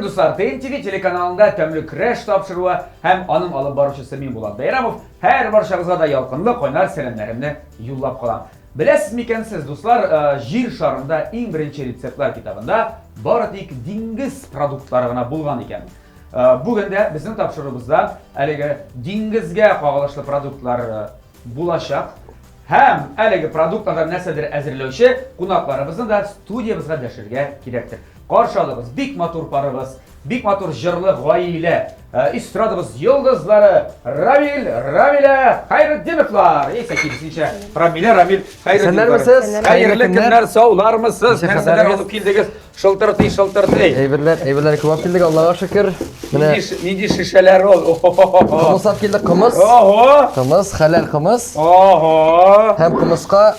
Кадерле дуслар, ТНТВ телеканалында Тәмле көрәш тапшыруы һәм аның алып баручысы мин Булат Бәйрәмов һәр барчагызга да ялкынлы кайнар сәламнәремне юллап калам. Беләсез микән сез, дуслар, э, җир шарында иң беренче рецептлар китабында бары тик диңгез продуктлары гына булган икән. Э, бүген дә безнең тапшыруыбызда әлеге диңгезгә кагылышлы продуктлар э, булачак. Һәм әлеге продуктлардан нәрсәдер әзерләүче кунакларыбызны да студиябезгә дәшергә кирәктер. Каршы алыгыз, бик матур парыбыз, бик матур җырлы гаилә, э, эстрадабыз йолдызлары Рамил, Рамилә Хайретдиновлар. Яисә киресенчә, Рамилә, Рамил Хайретдиновлар. Исәннәрмесез? Хәерле көннәр, саулармысыз? Ничек Нәрсәләр хәлләрегез? алып килдегез? Шылтыртый, шылтыртый. Әйберләр, әйберләр күп алып килдек, Аллага шөкер. Менә Нинди, нинди шешәләр ул? Охо-хо-хо. кымыз алып килдек, кымыз. Ого! Кымыз, хәләл кымыз. Ого! Һәм кымызка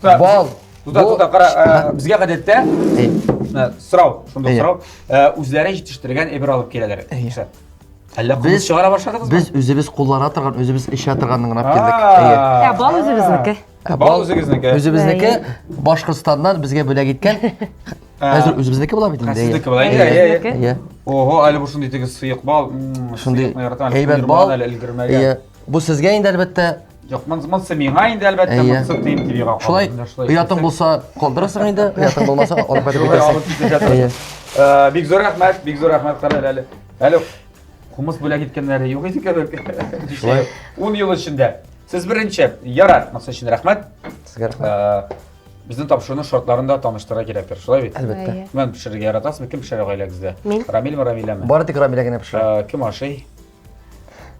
Так, бал. Тута, Бу- тута, кара, э, безгә гадәттә Әй, э, сорау, шундый Әйе. сорау, э, үзләре җитештергән әйбер алып киләләр. Әйе. Әллә кымыз Без- чыгара башладыгызмы? Без үзебез куллана торган, үзебез эчә торганны гына алып килдек. Әйе. А, Ә бал үзебезнеке. Ә Бал үзегезнеке. Үзебезнеке Башкортстаннан безгә бүләк иткән. Хәзер үзебезнеке була бит инде. Сезнеке була инде. Әйе, әйе. Әйе. Ого, әле бу шундый теге сыек бал. Шундый Сыекны яратам, әле әйбәт куермаган бал. Әле өлгермәгән. Әйе. Бу сезгә инде әлбәттә. Юк, монысы миңа инде әлбәттә, Әйе. монысы тием ТВ-га калды. Шулай Менә шулай оятың эшләсәк. булса калдырасың инде, оятың булмаса алып кайтып Шулай алып китәсең. китеп ятасың. Әйе. Э, Бик зур рәхмәт, бик зур рәхмәт, кара әле. Әле кумыс бүләк иткәннәре юк иде кебек. Шулай. 10 ел эчендә. Сез беренче. Ярар, монысы өчен рәхмәт. Сезгә рәхмәт. Э, Безнең тапшыруның шартларын да таныштырырга кирәктер, шулай бит? Әлбәттә. Әйе. Мен пешерергә яратасызмы? Кем пешерә гаиләгездә? Мин. Рамилме, Рамиләме? Бары тик Рамилә генә пешерә. Э, Кем ашый?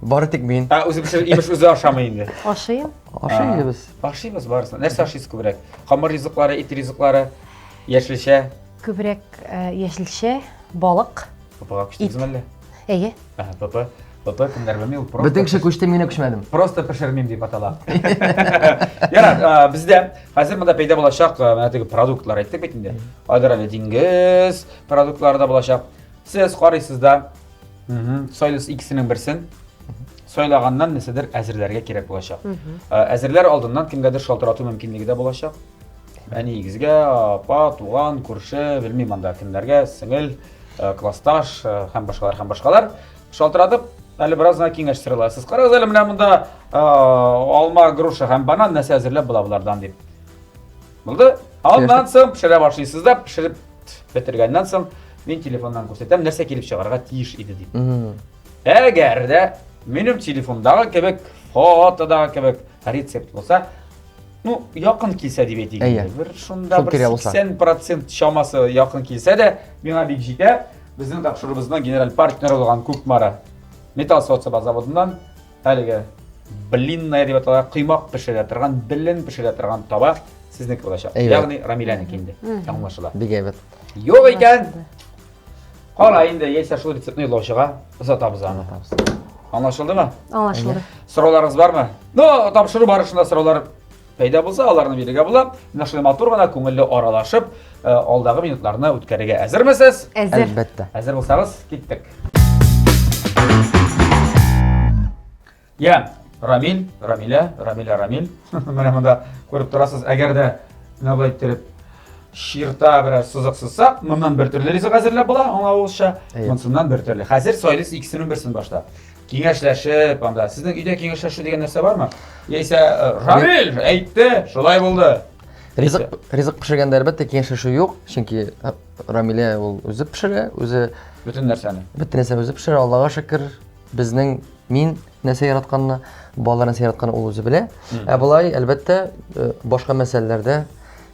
Бары тик мин. Ә, үзе пешер, имеш үзе ашамый инде. Ашыйм. Ашыйбыз. Ашыйбыз барысын. Нәрсә ашыйсыз күбрәк? Камыр ризыклары, ит ризыклары, яшелчә. Күбрәк э, яшелчә, балык. ППга күчтегезме әллә? Әйе. Ә, ПП. ПП кемнәр белми, ул просто. Бөтен кеше күчте, мин генә күчмәдем. Просто пешермим дип атала. Ярар, ә, бездә хәзер монда пәйда булачак ә, менә теге продуктлар әйттек бит инде. Айдар әле диңгез продуктлары да булачак. Сез карыйсыз да, сайлыйсыз икесенең берсен. Сайлаганнан нәрсәдер әзерләргә кирәк булачак. Ә, Әзерләр алдыннан кемгәдер шалтырату мөмкинлеге дә булачак. Әниегезгә, апа, туган, күрше, белмим анда кемнәргә, сеңел, э, классташ э, һәм башкалар һәм башкалар. Шалтыратып, әле бераз гына киңәш сорый аласыз. Карагыз әле менә монда э, алма, груша һәм банан нәрсә әзерләп була болардан дип. Булды. Аннан соң пешерә башлыйсыз да, пешереп бетергәннән соң мин телефоннан күрсәтәм, нәрсә килеп чыгарга тиеш иде дип. Әгәр дә минем телефондагы кебек, фотодагы кебек рецепт булса, ну, якын килсә дип әйтик инде. Бер шунда бер 80% чамасы якын килсә дә, миңа бик җитә. Безнең тапшыруыбызның генераль партнеры булган Кукмара металл савыт-саба заводыннан әлеге блинная дип атала, коймак пешерә торган, белен пешерә торган таба сезнеке булачак. Ягъни Рамиләнеке инде. Аңлашыла. Бик әйбәт. Юк икән, Кара инде, яисә шул рецептны юллаучыга озатабыз аны. Аңлашылдымы? Аңлашылды. Сорауларыгыз бармы? Ну, тапшыру барышында сораулар пәйда булса, аларны бирергә була. Менә шулай матур гына, күңелле аралашып, э, алдагы минутларны үткәрергә әзермесез? Әзер. Әлбәттә. Әзер булсагыз, киттек. Я, Рамил, Рамилә, Рамилә, Рамил. Менә монда күреп торасыз, әгәр дә менә болай иттереп чирта берәр сызык сызсак, моннан бер төрле ризык әзерләп була, аңлавыгызча, монсыннан бер төрле. Хәзер сайлыйсыз икесенең берсен башта. Киңәшләшеп, анда сезнең өйдә киңәшләшү дигән нәрсә бармы? Яисә э, Рамил әйтте, шулай булды. Ризык ризык пешергәндә әлбәттә киңәшләшү юк, чөнки э, Рамилә ул үзе пешерә, үзе бөтен нәрсәне. Бөтен нәрсәне үзе пешерә, Аллага шөкер. Безнең мин нәрсә яратканны, балалар нәрсә яратканны ул үзе белә. Ә болай, әлбәттә, э, башка мәсьәләләрдә,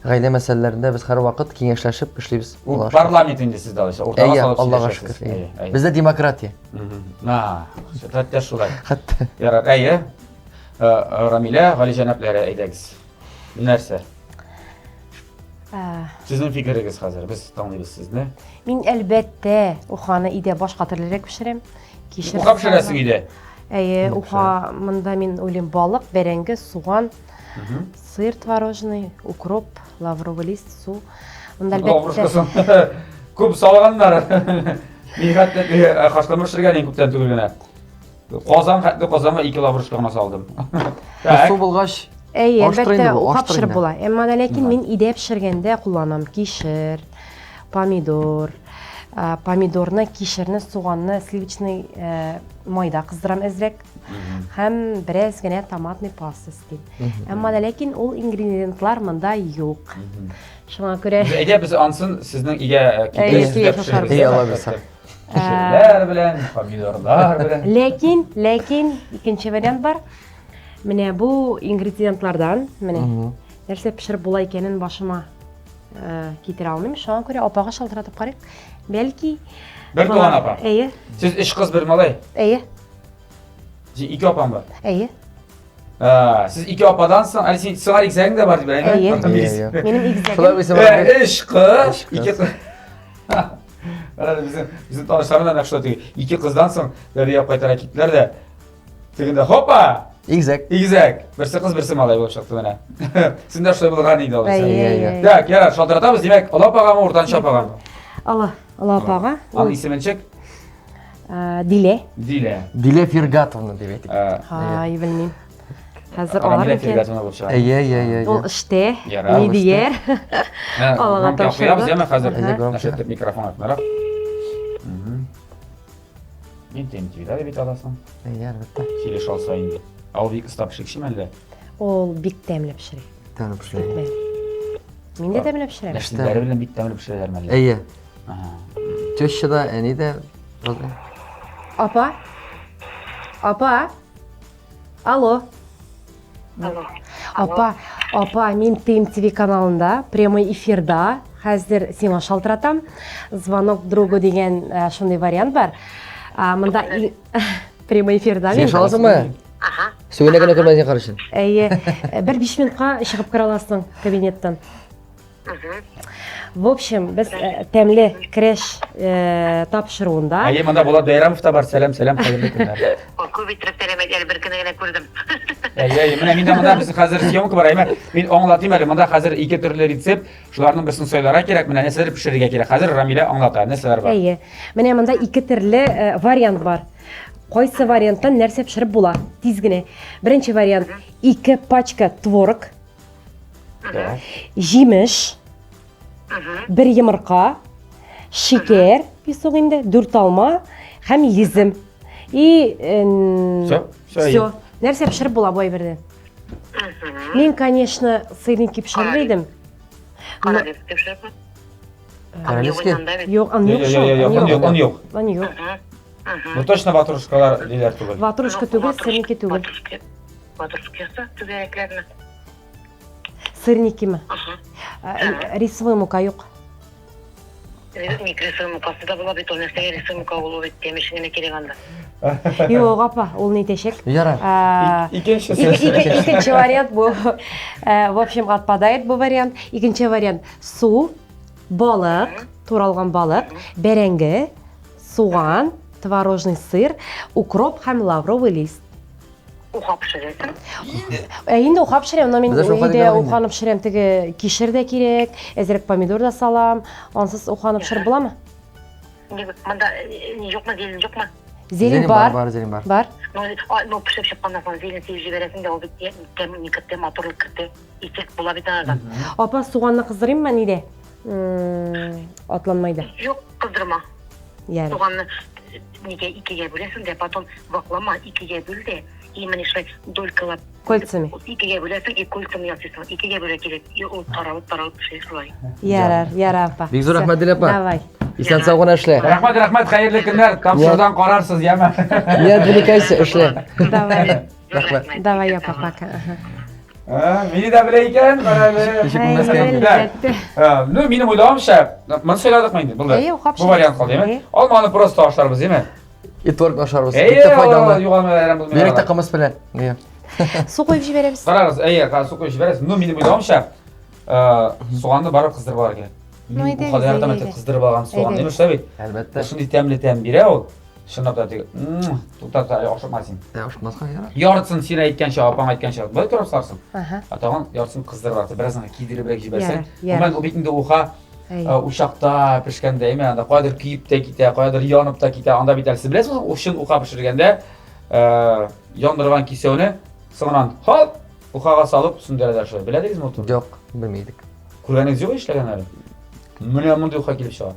гаилә мәсьәләләрендә без һәрвакыт киңәшләшеп эшлибез. Ул парламент инде сездә алайса, уртага салып Аллага шөкер. Бездә демократия. На, хәтта шулай. Хәтта. Ярар, әйе. Э, Рамилә, Галиҗәнәпләре, әйдәгез. Нәрсә? Сезнең фикерегез хәзер, без тыңлыйбыз сезне. Мин әлбәттә уханы өйдә башка төрлерәк пешерәм. Кишер. Уха пешерәсең өйдә? Әйе, уха монда мин уйлыйм балык, бәрәңге, суган, сыр творожный, укроп, лавровый лист, су. Монда әлбәттә. Күп салганнар. Мин хәтта э, хашлама пешергән идем күптән түгел генә. Казан хәтле казанга 2 лаврушка гына салдым. Су булгач, Әйе, әлбәттә, уха пешереп була. Әмма дә ләкин мин өйдә пешергәндә кулланам кишер, помидор. Помидорны, кишерне, суганны сливочный майда кыздырам әзрәк. Һәм бераз генә томатный паста өстим. Әмма дә ләкин ул ингредиентлар монда юк. Шуңа күрә Әйдә без ансын сезнең өйгә китереп сезгә пешерербез. Әй, Алла бирсә. Кишерләр белән, помидорлар белән. Ләкин, ләкин икенче вариант бар. Менә бу ингредиентлардан, менә нәрсә пешереп була икәнен башыма китерә алмыйм. Шуңа күрә апага шалтыратып карыйк. Бәлки Бер туган апа. Әйе. Сез өч кыз, бер малай. Әйе. Син ике апаң бар. Әйе. Сез ике ападан соң, әле син сыңар игезәгең дә бар дип әйме? Әйе. Минем игезәгем. Шулай булса, Өч кыз, ике кыз. Менә безнең безнең танышларым да нәкъ шулай теге ике кыздан соң бәби алып кайтарга киттеләр дә. Тегендә хопа! Игезәк. Игезәк. Берсе кыз, берсе малай булып чыкты менә. Син дә шулай булган инде алайса. Әйе. Так, ярар, шалтыратабыз. Димәк, олы апагамы, уртанчы апагамы? Олы, олы апага. Аның исеме ничек? Дилә. Дилә. Дилә Фиргатовна дип әйтик. Ай, белмим. Хәзер алар Рамилә микән? Фиргатовна булып чыга. Әйе, әйе, әйе. Ул эштә. Ярар, Ни ул дияр? Аллага Громко куябыз, тапшырдык. яме хәзер. Әйе, громко. Нәрсә итеп микрофон артынарак. Мин тем телевидә бит аласың. Әйе, әлбәттә. Сөйләшә алса инде. Ә ул бик оста пешекчеме әллә? Ул бик тәмле пешерә. Тәмле пешерә. Бик. Мин дә тәмле пешерәм. Нәселләре белән бик тәмле пешерәләрме әллә? Әйе. Ага. Теща да, әни дә. Апа? Апа? Алло. Алло. Апа, апа, мин ТМТВ каналында прямой эфирда хәзер сиңа шалтыратам. Звонок другу дигән э, шундый вариант бар. А, Монда прямой эфирда Син мин. шаласыңмы? Ага. Сүгенә генә күрмә син карышын. Әйе, э, бер 5 минутка чыгып керә аласың кабинеттан. В общем, без э, тәмле креш э, тапшыруында. Әйе, монда Булат Бәйрәмов та бар. Сәлам, сәлам, хәерле көннәр. О, күп иттереп сәлам әйт, әле бер көнне генә күрдем. Әйе, әйе, менә миндә монда без хәзер съемка бар, әйме. Мин аңлатыйм әле, монда хәзер ике төрле рецепт, шуларның берсен сайларга кирәк, менә нәрсәләр пешерергә кирәк. Хәзер Рамилә аңлата, нәрсәләр бар. Әйе. Менә монда ике төрле э, вариант бар. Кайсы варианттан нәрсә пешереп була? Тиз генә. Беренче вариант ике пачка творог, Җимеш, бер йомырка, шикәр, песок инде, дүрт алма һәм йөзем. И все, все. Нәрсә пешереп була бу әйбердән? Мин, конечно, сырники пешерер идем. Королевский пешерепме? Королевский? Юк, аны юк шул. Юк, юк, аны юк. Аны юк. Ну точно ватрушкалар диләр түгел. Ватрушка түгел, сырники түгел. Ватрушка яса, түгәрәкләрне. Сырникиме? Ага. Э, Рисовый мука юк. Ник рисовый мукасы да була бит, ул нәрсәгә рисовый мука булу бит, тәм өчен генә кирәк анда. Юк, апа, ул ни итәчәк? Ярар. А, Икенче Икенче вариант бу. Э, В общем, отпадает бу вариант. Икенче вариант су, балык, туралган балык, бәрәңге, суган, творожный сыр, укроп һәм лавровый лист. Уха пешерәсең. Ә инде уха пешерәм, но мин Бездә шул өйдә хәлгә инде. уханы пешерәм, теге кишер дә кирәк, әзрәк помидор да салам. Ансыз уханы пешереп буламы? Ни, Монда э, ни юкмы, зелень юкмы? Зелень бар. Бар, зелень бар. Бар. Ну, а, ну пешеп чыкканнан соң зелень сибеп җибәрәсең дә, ул бит тәм, тәм ни кертә, матурлык кертә. Эффект була бит анардан. Апа, суганны кыздырыйммы нидә? М, Атланмайда. Юк, кыздырма. Ярый. Суганны э, нигә икегә бүләсең дә, потом ваклама, икегә бүл дә, и менә шулай долькалап. Кольцами. Икегә бүләсең, и кольцами ясыйсың. Икегә бүлә кирәк. И ул таралып, таралып пешә шулай. Ярар, ярар, апа. Бик зур Всё, рәхмәт, Дилә апа. Давай. Исән сау гына эшлә. Рәхмәт, рәхмәт, хәерле көннәр. Тапшырудан карарсыз, яме. Не отвлекайся, эшлә. Давай. Рәхмәт. Давай, апа, пока. Ага. Мине дә белә икән, кара әле. Ничек белмәскә инде. Әлбәттә. Ну, минем уйлавымча, моны сайладыкмы инде? Булды. Әйе, уха Бу вариант калды, әйеме? Әйе. Алманы просто ашарбыз, әйеме? И торт ашарбыз. Бик Әйе, тә файдалы. югалмый әрәм булмый. Бигрәк тә кымыз белән. Әйе. Су куеп җибәрәбез. Карагыз, әйе, су куеп җибәрәбез. Ну, минем уйлавымча, суганны барып кыздырып алырга кирәк. Ну, Мин әйдәгез, бу кадәр әйдә, әйдә. кыздырып алган суган. Әйдә. Әйме шулай бит? Әлбәттә. Шундый тәмле тәм бирә ул. Чынлап та теге, тукта, тукта, ашыкма син. Ә, ашыкмаска ярар. Яртысын син әйткәнчә, апаң әйткәнчә, болай торып сарсың. Ага. Ә тагын яртысын кыздырып алырсың, бераз гына кидеребрәк җибәрсәң. Ярар, ярар. Гомумән, ул бит инде уха Әйе. учакта пешкәндә, әйме, анда каядыр көеп тә китә, каядыр янып та китә. Анда бит әле сез беләсезме, ул чын уха пешергәндә, яндырган кисәүне соңыннан хоп, ухага салып сүндерәләр шулай. Белә идегезме ул турыда? Юк, белми идек. Күргәнегез юк эшләгәннәрен? Менә мондый уха килеп чыга.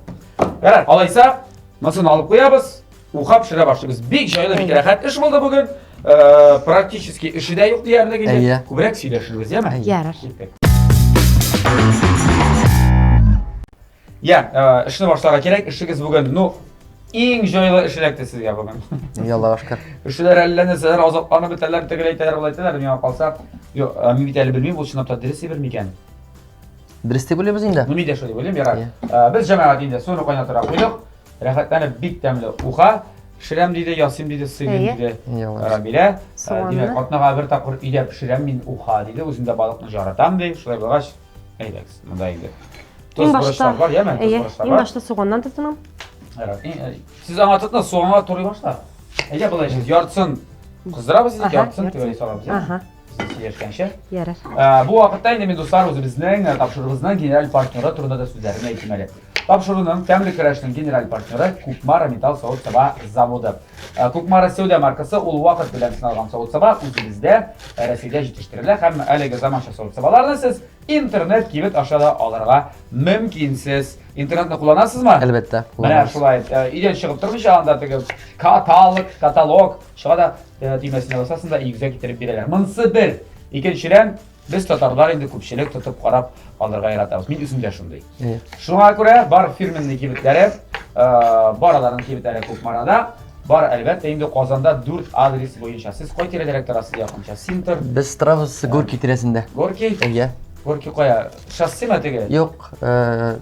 Ярар, алайса, монысын алып куябыз. Уха пешерә башлыйбыз. Бик җайлы, бик рәхәт эш булды бүген. Э, практически эше дә юк диярлек инде. Әйе. Күбрәк сөйләшербез, яме? Ярар. Киттек. Я, э, эшне башларга кирәк. Эшегез бүген, ну, иң җайлы эш эләкте сезгә бүген. И Аллага шөкер. Кешеләр әллә нәрсәләр азапланып бетәләр, тегеләй әйтәләр, болай әйтәләр. Миңа калса, юк, э, мин бит әле белмим, ул чынлап та дөрес әйбер микән? Дөрес дип уйлыйбыз инде. Ну, мин дә шулай уйлыйм, ярар. Иә. Э, Без җәмәгать инде суны кайнатырга куйдык. Рәхәтләнеп бик тәмле уха. Пешерәм диде, ясыйм диде, сыйлыйм Әйе. диде. И Аллага шөкер. Рамилә. Э, Суганны. Димәк, атнага бер тапкыр өйдә пешерәм мин уха диде. Үзем дә балыкны яратам ди. Шулай булгач, әйдәгез, монда инде. Тоз Иң башта, борычлар бар, яме? Тоз әйе, борычлар иң бар. башта суганнан тотынам. Ярар. Э, Сез аңа тотны, суганга турый башла. Әйдә болай эшлибез. Яртысын кыздырабыз инде, Аһа, яртысын яртысын. төгәл салабыз. яме? Аһа, Сез сөйләшкәнчә. ярар. Э, Бу вакытта инде мин дуслар үзебезнең э, тапшыруыбызның генераль партнеры турында да сүзләремне әйтим әле. Тапшыруның тәмле көрәшнең генераль партнеры Кукмара металл савыт-саба заводы. Э, Кукмара сәүдә маркасы ул вакыт белән сыналган савыт-саба үзебездә э, Рәсәйдә җитештерелә һәм әлеге заманча савыт-сабаларны сез интернет кибет аша да алырга мөмкинсез. Интернетны кулланасызмы? Әлбәттә. Менә кулланабыз. шулай э, өйдән чыгып тормыйча анда теге каталог, каталог чыга да э, төймәсенә басасың да өегезгә китереп бирәләр. Монысы бер. Икенчедән, без татарлар инде күпчелек тотып карап алырга яратабыз. Мин үзем дә шундый. Әйе. Шуңа күрә бар фирменный кибетләре, э, бар аларның кибетләре Кукмарада, бар әлбәттә инде Казанда 4 адрес буенча. Сез кай тирәдәрәк торасыз якынча? Синтер, Без торабыз Горький тирәсендә. Горький? Әйе. Горький кая? Шоссеме теге? Юк, э,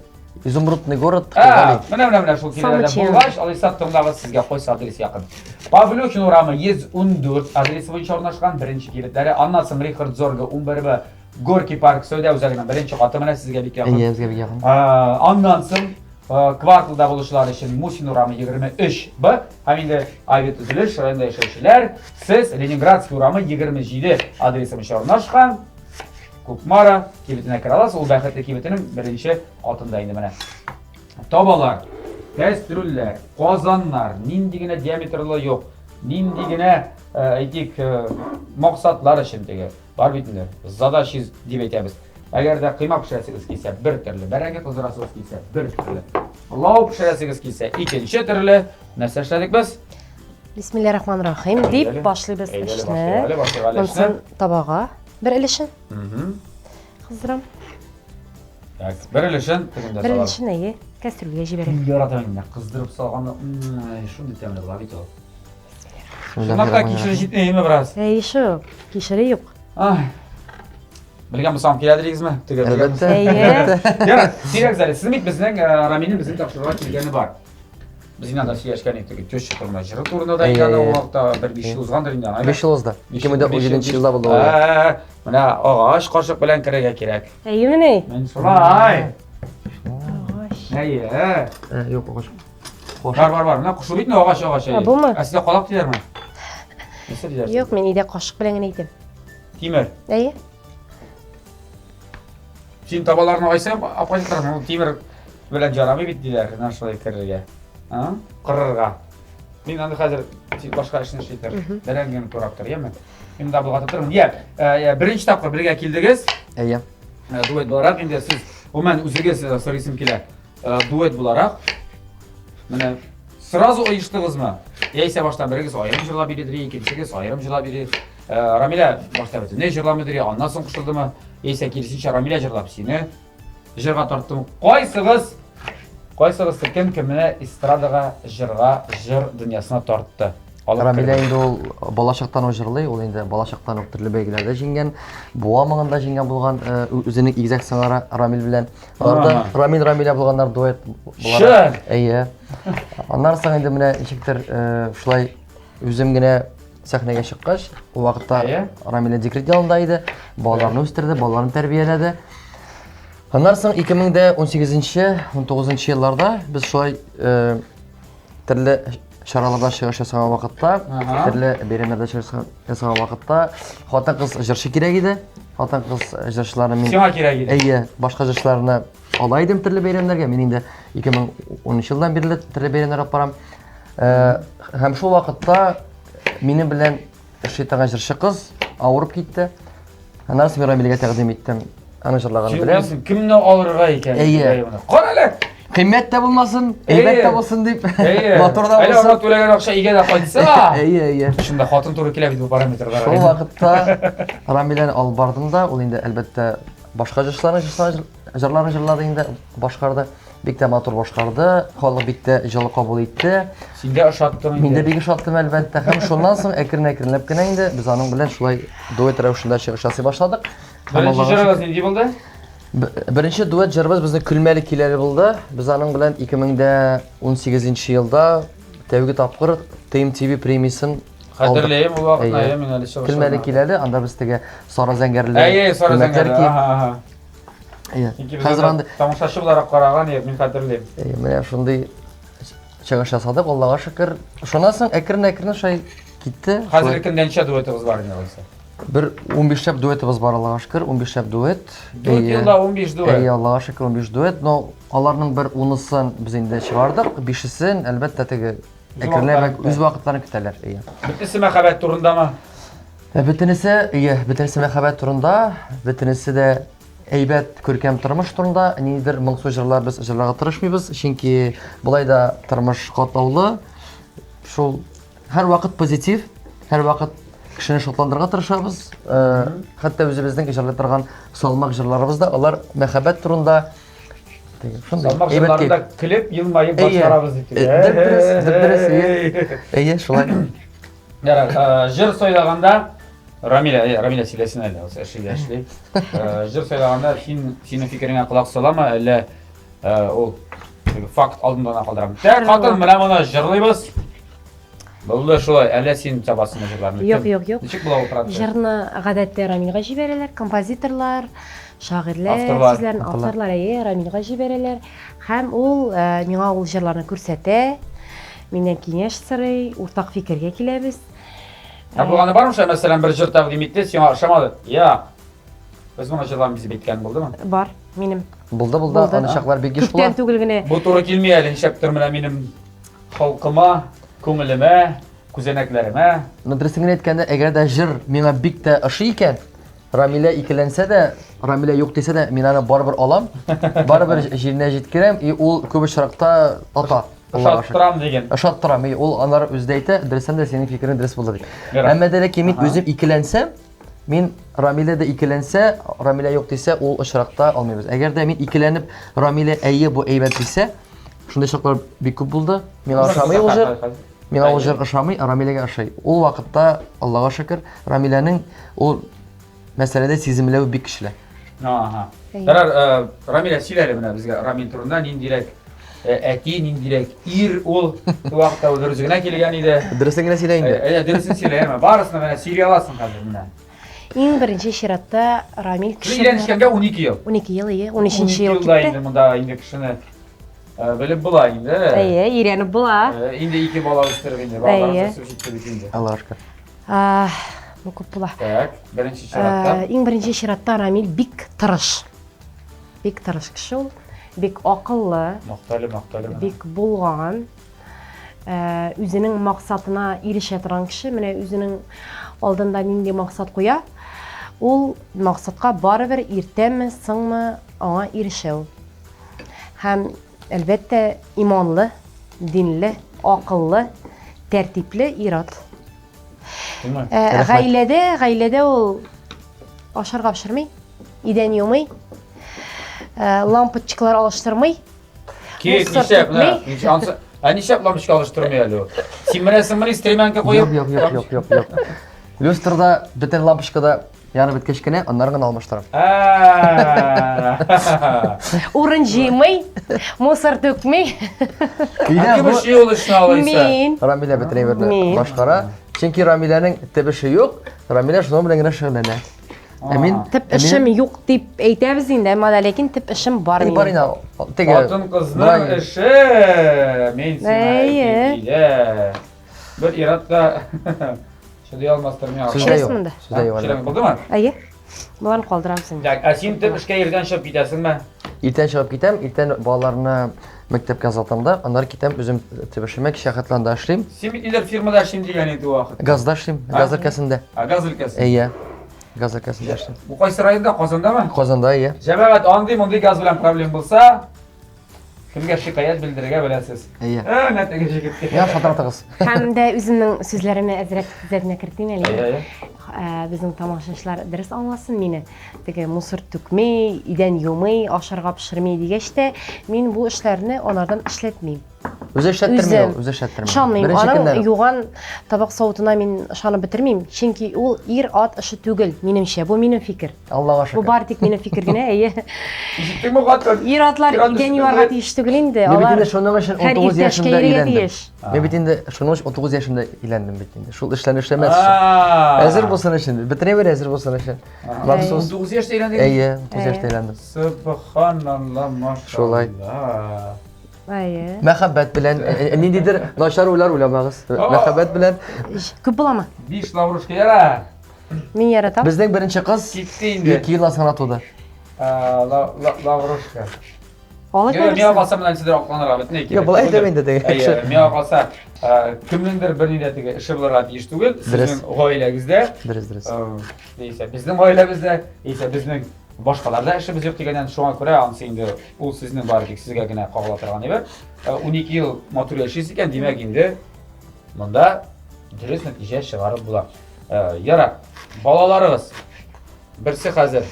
Изумрудный город, Ә, Кугали. менә менә менә шул тирәләрдә Самый булгач, алайса тыңлагыз сезгә кайсы адрес якын. Павлюхин урамы 114 адресы буенча урнашкан беренче кибетләре, аннан соң Рихард Зорга 11Б Горький парк сәүдә үзәгенең беренче каты менә сезгә бик якын. Әйе, безгә бик якын. Ә, Аннан соң ә, кварталда булучылар өчен Мусин урамы 23Б һәм инде авиатөзелеш районында яшәүчеләр сез Ленинградский урамы 27 адресы буенча урнашкан Кукмара кибетенә керә аласыз. Ул бәхетле кибетенең беренче катында инде менә. Табалар, кәстрүлләр, казаннар, нинди генә диаметрлы юк, нинди генә, э, әйтик, э, максатлар өчен теге бар бит инде. Задачи дип әйтәбез. Әгәр дә кыйма пешерәсегез килсә, бер төрле, бәрәңге кыздырасыгыз килсә, бер төрле. Пылау пешерәсегез килсә, икенче төрле. Нәрсә эшләдек без? Бисмиллахир-рахманир-рахим дип Әйдәле. башлыйбыз Әйдәле, эшне. башлыйк әле, башлыйк әле эшне. Монысын табага бер өлешен кыздырам. Так, бер өлешен тегендә Бер салабыз. өлешен әйе, кәстрүлгә җибәрәм. Мин яратам инде, кыздырып салганны. М, Шундый тәмле була бит ул. Чынлап та кишер җитмиме бераз? Әйе шул, кишере юк. Ай. Белгән булсам килә дигезме? Төгәл белгән Әлбәттә. Әйе. Әлбәттә. Ярар, сөйләгез әле. Сезнең бит безнең э, Рамилнең безнең тапшыруга килгәне бар. Без инде анда сөйләшкән идек, теге теща турында, җыры турында да Әйе, инде ул әйе. вакытта бер 5 ел узгандыр инде. ана. 5 ел узды. 2017 елда булды ул. Ә, Менә агач кашык белән керергә кирәк. Әйе менә. Мен шулай. Агач. Әйе. Э, Юк, агач. Бар, бар, бар. Менә кушу бит агач, агач. Ә, бумы? Ә сездә калак диләрме? Нәрсә диләр? Юк, мин өйдә кашык белән генә әйтәм. Тимер. Әйе. Син табаларны айсаң, апай торасың, ул тимер белән жарамый бит диләр, менә шулай керергә. А? Кырырга. Мин аны хәзер син башка эшне эшли тор. Бәрәңгене турап тор, яме? Мин монда болгатып торырмын. Я, э, беренче тапкыр бергә килдегез. Әйе. Э, Дуэт буларак инде сез, гомумән үзегез э, сорыйсым килә. Э, Дуэт буларак менә сразу оештыгызмы? Яисә башта берегез аерым җырлап йөридер, икенчегез аерым җырлап йөри. Э, Рамилә башта бөтенләй җырламыйдыр, аннан соң кушылдымы? Яисә киресенчә Рамилә җырлап сине җырга тарттымы? Кайсыгыз кайсыгыз кем кемне эстрадага, җырга, җыр дөньясына тартты? Алып Рамилә керде. инде ул бала чактан ук җырлый, ул инде бала чактан ук төрле бәйгеләрдә җиңгән, Буа моңында җиңгән булган, э, үзенең игезәк сыңары Рамил белән. Алар да Ага. Рамил Рамилә булганнар дуэт Чын! буларак. Әйе. Аннан соң инде менә ничектер э, шулай үзем генә сәхнәгә чыккач, ул вакытта Әйе. Рамилә декрет ялында иде, балаларны үстерде, балаларны тәрбияләде. Аннан соң 2018-19 елларда без шулай э, төрле чараларда чыгыш ясаган вакытта, Ага. төрле бәйрәмнәрдә чыгыш ясаган вакытта хатын-кыз җырчы кирәк иде. Хатын-кыз җырчыларны мин Сиңа кирәк иде. Әйе, башка җырчыларны ала идем төрле бәйрәмнәргә. Мин инде 2013 елдан бирле төрле бәйрәмнәр алып барам. Э, һәм шул вакытта минем белән эшли торган җырчы кыз авырып китте. Аннан соң Рамилгә тәкъдим иттем. Аны җырлаганын беләм. Син кемне алырга икән? Әйе. Кара әле. Кыйммәт тә булмасын, әйбәт тә булсын дип. Матур да булсын. Әле аңа түләгән акча өйгә дә кайтса. Әйе, әйе. Шунда хатын туры килә бит бу параметрларга. Шул вакытта Рамиләне алып бардым да, ул инде әлбәттә башка җырчыларны җырларын җырлады инде, башкарды. Бик тә матур башкарды, халык бик тә җылы кабул итте. Син дә ошаттың инде. Мин дә бик ошаттым әлбәттә. Һәм шуннан соң әкрен-әкренләп кенә инде без аның белән шулай дуэт рәвешендә чыгыш ясый башладык. Беренче җырыгыз нинди булды? Беренче дуэт җырыбыз безнең Көлмәле киләле булды. Без аның белән 2018 елда тәүге тапкыр TMTV премиясен Хәтерләйм ул вакытны, әйе, мин әле чыгыш. Көлмәле киләле, анда без теге сары зәңгәрле. Әйе, сары зәңгәрле. Ага, ага. Әйе. Хәзер анда тамашачы буларак караган идек, мин хәтерлим. Әйе, менә шундый чыгыш ясадык, Аллага шөкер. Шуннан соң әкрен-әкрен шулай китте. Хәзерге көндә ничә дуэтыгыз бар инде алайса? Бер 15 ләп дуэтыбыз бар, Аллага шөкер, 15 ләп дуэт. 4 елда 15 дуэт. Әйе, Аллага шөкер, 15 дуэт, но аларның бер 10-сын без инде чыгардык, 5-сен, әлбәттә, теге әкренләп үз вакытларын көтәләр. Әйе. Бөтенесе мәхәббәт турындамы? Ә, бөтенесе, әйе, бөтенесе мәхәббәт турында, бөтенесе дә әйбәт күркәм тормыш турында. Ниндидер моңсу җырлар без җырларга тырышмыйбыз, чөнки болай да тормыш катлаулы. Шул һәрвакыт позитив, һәрвакыт кешене шатландырырга тырышабыз. Э, хәтта үзебезнең җырлый торган салмак җырларыбыз да алар мәхәббәт турында. Шундый. Салмак җырларында көлеп, елмаеп башкарабыз дип. Дөрес, дөрес, әйе, шулай. Ярар, э, җыр сайлаганда Рамилә, э, Рамилә сөйләсен әле, ул эшли эшли. Э, җыр сайлаганда син синең фикереңә колак салама, әллә ул факт алдында гына калдырам. Тәк, хатын, менә моны җырлыйбыз. Булды шулай, әллә син табасыңмы җырларны? Юк, юк, юк. Ничек була ул процесс? Җырны гадәттә Рамилгә җибәрәләр, композиторлар, шагыйрьләр, сүзләрен авторлар, әйе, Рамилгә җибәрәләр. Һәм ул миңа ул җырларны күрсәтә, миннән киңәш сорый, уртак фикергә киләбез. Ә булганы бармы шулай, мәсәлән, бер җыр тәкъдим итте, сиңа ошамады. Я. Без моны җырламыйбыз дип әйткән булдымы? Бар, минем. Булды, булды. Аны чаклар бик еш була. Күптән түгел генә. Бу туры килми әле, ничектер менә минем холкыма, күңелемә, күзәнәкләремә. Ну, дөресен генә әйткәндә, әгәр дә җыр миңа бик тә ошый икән, Рамилә икеләнсә дә, Рамилә юк дисә дә, мин аны барыбер алам, барыбер җиренә җиткерәм, и ул күп очракта ата. Ошаттырам диген. Ошаттырам, и ул аннары үзе дә әйтә, дөрестән дә синең фикерең дөрес булды дип. Әмма дә ләкин мин үзем икеләнсәм, мин Рамилә дә икеләнсә, Рамилә юк дисә, ул очракта алмыйбыз. Әгәр дә мин икеләнеп, Рамилә әйе, бу әйбәт дисә, шундый чаклар бик күп булды. Миңа ошамый ул җыр. Миңа ул җыр ошамый, ә Рамиләгә ошый. Ул вакытта, Аллага шөкер, Рамиләнең ул мәсьәләдә сиземләве бик көчле. Ага. Ярар, э, Рамилә, сөйлә әле менә безгә Рамил турында ниндирәк э, әти, ниндирәк ир ул. Бу вакытта ул бер үзе генә килгән иде. Дөресен генә сөйлә инде. Әйдә, дөресен сөйлә, әмма барысын менә сөйли аласың хәзер менә. Иң беренче чиратта Рамил кеше. Өйләнешкәнгә 12 ел. 12 ел, ие, 13 ел китте. Инде монда инде кешене Э, белеп була инде. Әйе, өйрәнеп була. Э, инде ике бала үстереп инде, балалар үсеп җитте бит инде. Аллаһка шөкер. Бу күп була. Так, беренче чиратта. Иң беренче чиратта Рамил бик тырыш. Бик тырыш кеше ул. Бик акыллы. Мактале, мактале. Бик булган. Э, үзенең максатына ирешә торган кеше. Менә үзенең алдында нинди максат куя, ул максатка барыбер иртәме, соңмы аңа ирешә ул. Һәм, әлбәттә, иманлы, динле, акыллы, тәртипле ир-ат. Ә, гаиләдә, гаиләдә ул ашарга пешерми, идән юмый, ә, лампочкалар алыштырмый. Кит, нишләп, менә, ә нишләп лампочка алыштырмый әле ул? Син менәсеңмени стремянка куеп? Юк, юк, юк, юк, юк. Люстрада бөтен лампочкада Янып беткәч кенә, аннары гына алмаштырам. Урын җыймый, мусор түкми. Өйдә Кем эшли ул эшне алайса? Мин. Рамилә бөтен әйберне Мин. башкара. Чөнки Рамиләнең төп эше юк. Рамилә шуның белән генә шөгыльләнә. Ә мин Төп эшем юк дип әйтәбез инде, әмма дә ләкин төп эшем бар Бар минем. инде. Теге Хатын-кызның болай- эше. Мин сиңа Әйе. әйтим, өйдә. Бер ир-ат та чыдый алмастыр миңа. Сүздә юк. Монда. Сүздә юк. Чирәм булдымы? Әйе. Боларны калдырабыз инде. Так, ә син төп эшкә иртән чыгып китәсеңме? Иртән чыгып китәм, иртән балаларны мәктәпкә озатам да, аннары китәм үзем төп эшемә, кичә хәтле эшлим. Син бит нидер фирмада эшлим дигән иде вакыт. Газда эшлим, газ өлкәсендә. А, газ өлкәсе. Әйе. Газ өлкәсендә эшлим. Бу кайсы районда? Казандамы? Казанда, иә. Җәмәгать, андый-мондый газ белән проблем булса, кемгә шикаять белдерергә беләсез. Әйе. Ә, менә теге җегеткә. Миңа шалтыратыгыз. Һәм дә үземнең сүзләремә әзрәк төзәтмә кертим әле. Әйе, әйе. Ә, Безнең тамашачылар дөрес аңласын мине. Теге мусор түкми, идән юмый, ашарга пешерми дигәч тә, мин бу эшләрне анардан эшләтмим. Үзе эшләттерми Үзем. ул, үзе эшләттерми. Ышанмыйм. Беренче Аның көннән үк. юган табак савытына мин ышанып бетермим, чөнки ул ир-ат эше түгел, минемчә. Бу минем фикер. Аллага Бу шөкер. бары тик минем фикер генә, әйе. Ишеттеңме, хатын? Ир-атлар Ир-ат идән эше юарга түгел. тиеш түгел инде. Мин бит Алар инде шуның өчен һәр 19 иртә эшкә яшемдә йөрергә өйләндем. тиеш. Мин бит инде шуның өчен 19 яшемдә өйләндем бит инде. Шул эшләрне эшләмәс өчен. А. Әзер булсын өчен, бетерә бер әзер булсын өчен. Махсус. 19 яшьтә өйләндең? Әйе, 19 яшьтә өйләндем. Субханалла, машалла. Шулай. Әйе. Мәхәббәт белән, э, э, ниндидер начар уйлар уйламагыз. Мәхәббәт белән. Күп буламы? 5 лаврушка яра. Мин яратам. Безнең беренче кыз Китте инде. 2 елдан соң гына туды. Лаврушка. Алып Юк, миңа калса менә нәрсәдер акланырга бөтенләй кирәк. Юк, болай әйтәм инде теге. Әйе, миңа калса, кемнеңдер берни дә теге эше булырга тиеш түгел. Сезнең гаиләгездә. Дөрес, дөрес. Яисә безнең гаиләбездә, яисә безнең башкаларда эшебез юк дигәннән, шуңа күрә анысы инде ул сезнең бары тик сезгә генә кагыла торган әйбер. 12 ел матур яшисез икән, димәк инде монда дөрес нәтиҗә чыгарып була. Ярар, балаларыгыз берсе хәзер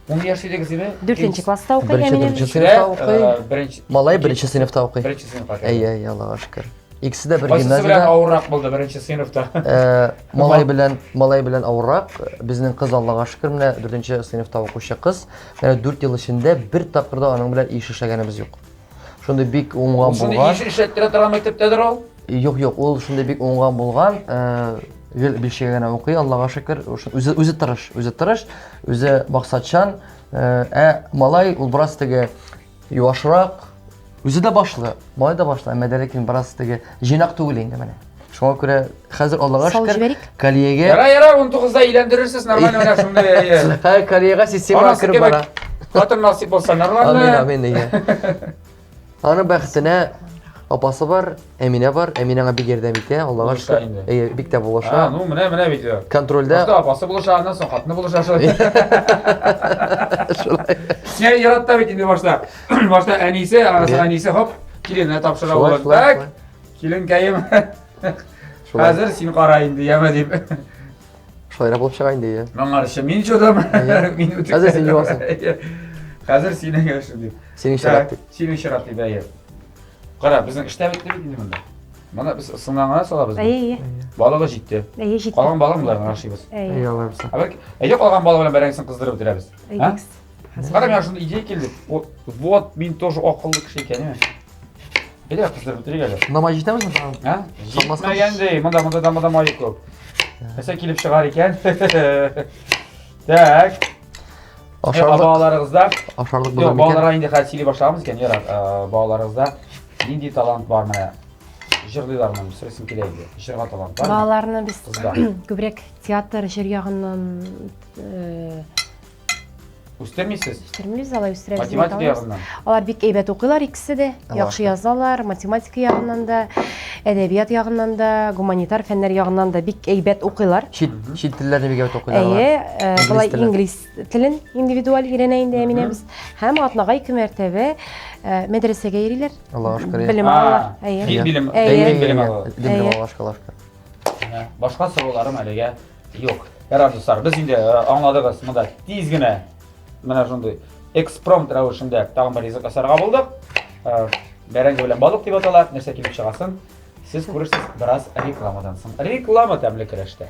10 яшь дидегез име? Дүртенче класста укый, Беренче, Әминә. дүртенче сыйныфта укый. Беренче Малай беренче сыйныфта укый. Беренче сыйныфка. Әйе, әйе, Аллага шөкер. Икесе дә бер Кайсысы белән гимназиядә. авыррак булды беренче сыйныфта? Э, малай белән малай белән авыррак. Безнең кыз Аллага шөкер менә дүртенче сыйныфта укучы кыз. Менә дүрт ел эчендә бер тапкыр да аның белән иш эшләгәнебез юк. Шундый бик уңган Ул шундый булган. иш эшләттерә торган мәктәптәдер ул. Юк, юк, ул шундый бик уңган булган. Э, гел бишегә генә укый, Аллага шөкер. Үзе үзе тырыш, үзе тырыш, үзе максатчан. Э, ә малай ул бераз теге юашрак, үзе дә башлы, малай да башлы, әмма дә ләкин бераз теге җыйнак түгел инде менә. Шуңа күрә хәзер Аллага Салып шөкер, җибәрик. Калиягә Яра, яра, 19-да өйләндерерсез, нормально менә шундый. әйе. Хәзер Калиягә системага Анасы кереп кебек бара. Хатын насыйп булса, нормально. Амин, амин, әйе. Аның бәхетенә апасы бар, Әминә бар. Әминә аңа бик ярдәм итә, Аллага Булыша шөкер. инде. Әйе, бик тә булыша. А, ну менә, менә бит. Контрольдә. Башта апасы булыша, аннан соң хатыны булыша шулай. Шулай. Син яратта бит инде башта. Башта әнисе, аннан соң әнисе хоп, килененә тапшыра Шулай, булыр. шулай, Так, шулай. киленкәем. Шулай. Хәзер син кара инде, яме дип. Шулайрак булып чыга инде, әйе. Моңарчы мин чудым. Мин үтеп. Хәзер син юасың. Хәзер синең эшең дип. Синең чират дип. Синең чират дип, әйе. Кара, безнең эш тә бетте бит инде монда. Моны без ысыннан гына салабыз. Әйе, әйе. Балыгы җитте. Әйе, җитте. Калган балыгын болай гына ашыйбыз. Әйе. Әйе, алай булса. Ә бәлки, әйдә калган балык белән бәрәңгесен кыздырып бетерәбез. Әйдәгез. Кара, миңа шундый идея килде. Вот, вот мин тоже акыллы кеше икән, әйме? Әйдә, кыздырып бетерик әле. Намаз җитәме соң тагын? А? Җитмәгән ди. Монда, монда, монда май күп. Нәрсә килеп чыгар икән? Так. Ашарлык. Балаларыгызда. Ашарлык Юк, булыр микән? балаларга инде хәзер сөйли башлаганбыз икән, ярар. Балаларыгызда нинди талант бар менә? Җырлыйлармы? Сорыйсым килә инде. Җырга талант бармы? Балаларны без Кызда. күбрәк театр, җыр ягыннан Үстермисез? Үстермибез, алай үстерәбез. дип Математика әйтә алмыйбыз. ягыннан. Алар бик әйбәт укыйлар икесе дә, Аллаһ яхшы язалар, математика ягыннан да, әдәбият ягыннан да, гуманитар фәннәр ягыннан да бик әйбәт укыйлар. Чит, чит телләрне бик әйбәт укыйлар алар. Әйе, Инглиз болай телен. инглиз телен индивидуаль өйрәнә инде Әминәбез. Һәм атнага ике мәртәбә мәдрәсәгә йөриләр. Аллаһ шөкер. Белем А, алалар. Әйе. Дин белем, Әйе. дин белем алалар. Дин белем Әйе. алалар, шөкер, Аллаһ шөкер. Менә Башка сорауларым әлегә юк. Ярар, дуслар, без инде аңладыгыз, монда тиз генә менә шундый экспромт рәвешендә тагын бер ризык ясарга булдык. Бәрәңге белән балык дип атала, нәрсә килеп чыгасын сез күрерсез бераз рекламадан соң. Реклама тәмле көрәштә.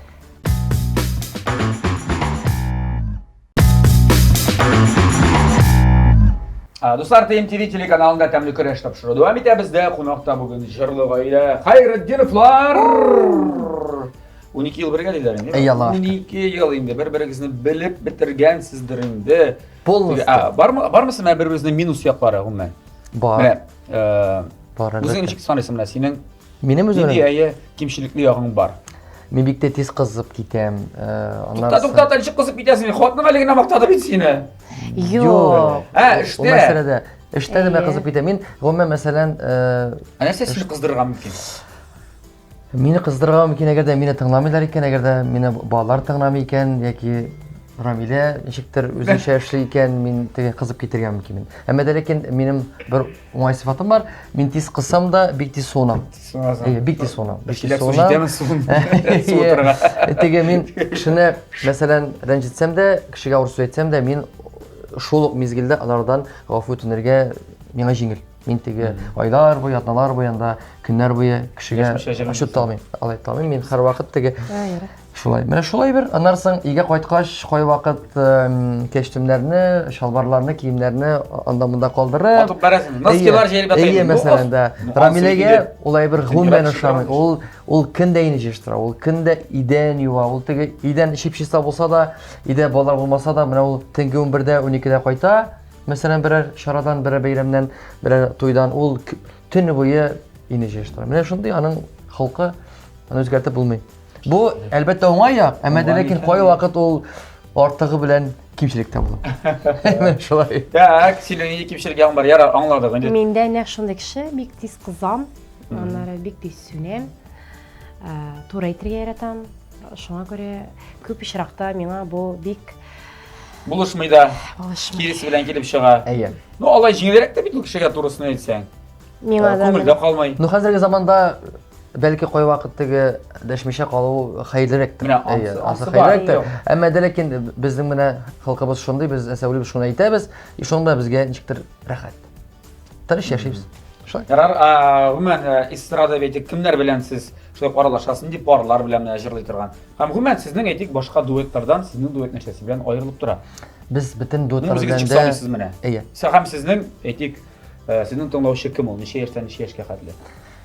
Дуслар, TMTV телеканалында тәмле көрәш тапшыруы дәвам итә. Бездә кунакта бүген җырлы гаилә Хайретдиновлар. 12 ел бергә диләр инде. Әй, Аллаһ. 12 ел инде бер-берегезне белеп бетергәнсездер инде. Полностью. А, бармы, бармы менә бер-берегезнең минус яклары гомумән? Бар. Менә, э, Бар, үзең әлбәттә. ничек саныйсың менә синең Минем үземнең? Нинди әйе кимчелекле ягың бар? Мин бик тә тиз кызып китәм. Э, аннан Тукта, тукта, ничек кызып китәсең? Хатының әле генә мактады бит сине. Юк. Ә, Ул эштә. мәсьәләдә. Эштә дә мин Әйе. кызып китәм. Мин гомумән мәсәлән, э, Ә нәрсә сине кыздырырга мөмкин? Мине кыздырырга мөмкин, әгәр дә мине тыңламыйлар икән, әгәр дә мине балалар тыңламый икән, яки Рамилә ничектер үзенчә эшли икән, мин теге кызып китергә мөмкинмен. Әмма дә ләкин минем бер уңай сыйфатым бар. Мин тиз кызсам да, бик тиз суынам. Әйе, бик тиз суынам. Бик тиз суынам. Суытырга. Теге мин кешене, мәсәлән, рәнҗетсәм дә, кешегә авыр сүз әйтсәм дә, мин шул ук мизгелдә алардан гафу үтенергә миңа җиңел. Мин теге айлар буе, атналар буе анда, көннәр буе кешегә ачу тота алмыйм. Алай тота алмыйм. Мин һәрвакыт теге Шулай. Менә шулай бер. Аннан соң өйгә кайткач, кайвакыт кәчтүмнәрне, чалбарларны, киемнәрне анда монда калдырып. Атып барасың. Носкилар җәелеп ята. Әйе, мәсәлән, да. Рамиләгә ул әйбер гомумән ошамый. Ул ул көн дә өйне җыештыра, ул көн дә идән юа, ул теге идән чип-чиста булса да, өйдә балалар булмаса да, менә ул төнге 11дә, 12дә кайта, мәсәлән, берәр чарадан, берәр бәйрәмнән, берәр туйдан, ул төне буе өйне җыештыра. Менә шундый аның холкы, аны үзгәртеп булмый. Бу, әлбәттә, уңай як, әмма дә ләкин кайвакыт ул артыгы белән кимчелек тә була. Менә шулай. Так, синең нинди кимчелек ягың бар? Ярар, аңладык инде. Мин дә нәкъ шундый кеше, бик тиз кызам, аннары бик тиз сүнәм, туры әйтергә яратам. Шуңа күрә күп очракта миңа бу бик булышмый да. Булышмый. Киресе белән килеп чыга. Әйе. Ну, алай җиңелрәк тә бит ул кешегә турысын әйтсәң. Миңа да. Күңелдә калмый. Ну, хәзерге заманда бәлки кайвакыт теге дәшмичә калу хәерлерәктер. Менә Әйе, ансы- ансы ансы бар. хәерлерәктер. Әмма дә ләкин безнең менә халкыбыз шундый, без нәрсә уйлыйбыз, шуны әйтәбез, и шуның белән безгә ничектер рәхәт. Тыныч яшибез. Шулай. Ярар, а, гомумән, э, эстрада әйтик, кемнәр белән сез шулай ук аралашасыз, нинди парлар белән менә җырлый торган? Һәм гомумән сезнең әйтик, башка дуэтлардан сезнең дуэт нәрсәсе белән аерылып тора? Без бөтен дуэтлар Үзегез белән ничек дә саныйсыз менә? Әйе. Һәм сезнең, әйтик, э, сезнең тыңлаучы кем ул? Ничә яшьтән ничә яшькә хәтле?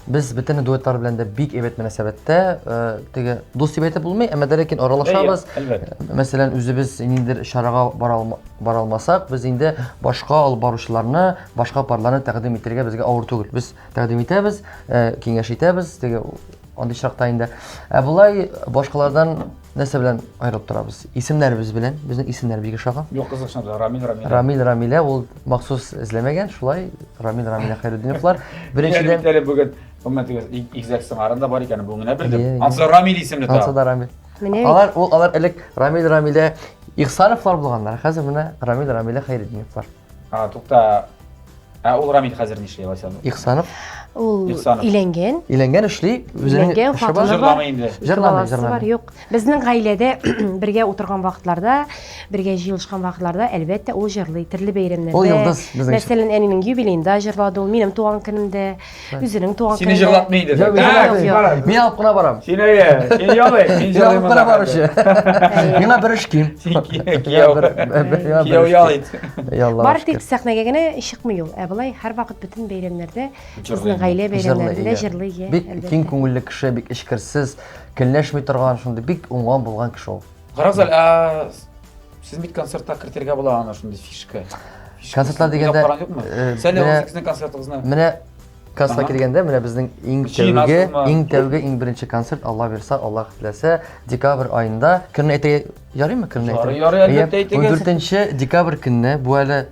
Без бөтен дуэтлар белән дә бик әйбәт мөнәсәбәттә, э, теге дус дип әйтеп булмый, әмма дә ләкин аралашабыз. Әлбәттә. Мәсәлән, үзебез ниндидер чарага бара алма- бара алмасак, без инде башка алып баручыларны, башка парларны тәкъдим итәргә безгә авыр түгел. Без тәкъдим итәбез, э, киңәш итәбез, теге андый чакта инде. Ә болай башкалардан Нәрсә белән аерылып торабыз? Исемнәребез белән. Безнең исемнәр бик ошаган. Юк, кызык чынлап Рамил, Рамилә. Рамил, Рамилә ул махсус эзләмәгән, шулай Рамил, Рамилә Хәйретдиновлар. Беренчедән әле бүген гомумән теге игезәк сыңарын да бар икән, бүген генә белдем. Ансы Рамил исемле та. Ансы да Рамил. Менә алар ул алар элек Рамил, Рамилә Ихсановлар булганнар. Хәзер менә Рамил, Рамилә Хәйретдиновлар. А, тукта. Ә ул Рамил хәзер нишли алайса? Ихсанов. Ул өйләнгән. Өйләнгән эшли, үзенең эше бар. Җырламый инде. Җырламый, җырламый. Юк. Безнең гаиләдә бергә утырган вакытларда, бергә җыелышкан вакытларда, әлбәттә, ул җырлый төрле бәйрәмнәрдә. Ул йолдыз безнең. Мәсәлән, әнинең юбилеенда җырлады ул, минем туган көнемдә, үзенең туган Сине җырлатмый инде. Мин алып кына барам. Син әйе, син ялый, мин җырлыйм. Алып кына баручы. Миңа бер эш ким. Син кияү. Кияү ял ит. Бары тик сәхнәгә генә чыкмый ул. Ә болай һәрвакыт бөтен бәйрәмнәрдә, безнең гаилә бәйрәмнәрендә җырлый. Бик киң күңелле кеше, бик эчкерсез, көнләшми торган, шундый бик уңган булган кеше ул. Карагыз әле, ә сез бит концертта кертергә була аны шундый фишка. Концертлар дигәндә, Сәле сезнең концертыгызны. Менә концертка килгәндә, менә безнең иң тәүге, иң тәүге, иң беренче концерт, Алла бирса, Аллаһ теләсә, декабрь аенда. Көнне әйтергә ярыймы көнне әйтергә? Ярый, ярый, әлбәттә әйтегез. 14 декабрь көнне, бу әле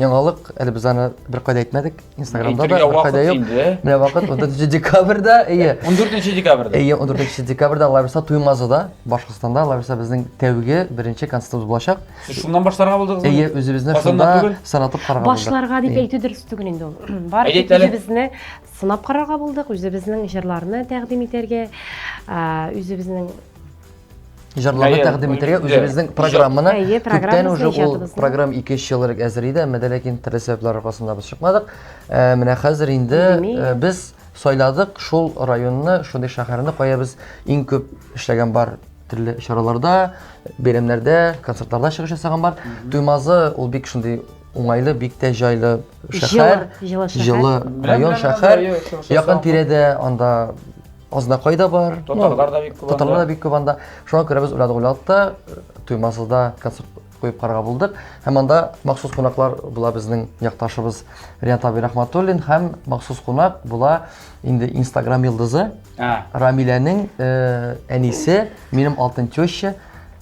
яңалык, әле без аны беркайда әйтмәдек, Инстаграмда да беркайда юк. Менә вакыт 14 декабрьдә, әйе. 14 декабрьдә. Әйе, 14 декабрьдә Алла бирса Туймазыда, Башкортстанда Алла бирса безнең тәүге беренче концертыбыз булачак. Сез шуннан башларга булдыгызмы? Әйе, үзебезне шунда сынатып карарга булдык. Башларга дип әйтү дөрес түгел инде ул. Бары тик үзебезне сынап карарга булдык, үзебезнең җырларны тәкъдим итәргә, үзебезнең җырларны тәкъдим итәргә үзебезнең программаны күптән уже ул программа 2-3 ел элек әзер иде, әмма дә ләкин төрле сәбәпләр аркасында без чыкмадык. Э, менә хәзер инде э, без сайладык шул районны, шундый шәһәрне, кая без иң күп эшләгән бар төрле чараларда, бәйрәмнәрдә, концертларда чыгыш ясаган бар. Туймазы ул бик шундый уңайлы, бик тә җайлы шәһәр, җылы район шәһәр. Якын тирәдә анда Азнакай да бар. Татарлар да бик күп. Татарлар да бик күп анда. Шуңа күрә без уйладык, уйладык та Туймазыда концерт куеп карарга булдык. Һәм анда махсус кунаклар була безнең якташыбыз Ринат абый Рахматуллин һәм махсус кунак була инде Инстаграм йолдызы Рамиләнең э, әнисе, минем алтын теща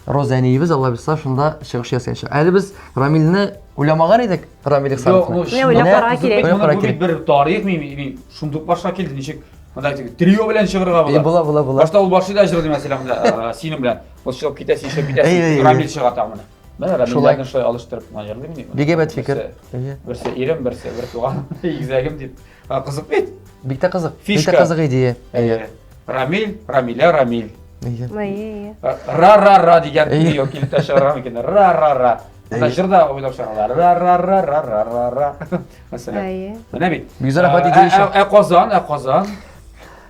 Роза әниебез, Алла бирса, шунда чыгыш ясаячак. Әле без Рамилне уйламаган идек, Рамил Ихсановны. Юк, ну, уйлап карарга кирәк. Уйлап карарга кирәк. Бер тарих, мин шундук башка килде, ничек Монда тире трио белән чыгырга була. Була, була, була. Башта ул башлый да җырлый мәсәлән, монда синең белән. Ул чыгып китә, син чыгып китәсең. Рамил чыга тагын менә. Менә Рамиләрне шулай алыштырып менә җырлыйм мин. Бик әйбәт фикер. Берсе ирем, берсе бер туган игезәгем дип. Кызык бит. Бик тә кызык. Бик тә кызык идея. Әйе. Рамил, Рамилә, Рамил. Әйе. Ра ра ра дигән трио килеп тә чыгарга мөмкин. Ра ра ра. Анда җыр да уйлап чыгаралар. Ра ра ра ра ра ра ра. Мәсәлән. Әйе. Менә бит. Бик зур рәхмәт идея өчен. Ә Казан, ә Казан.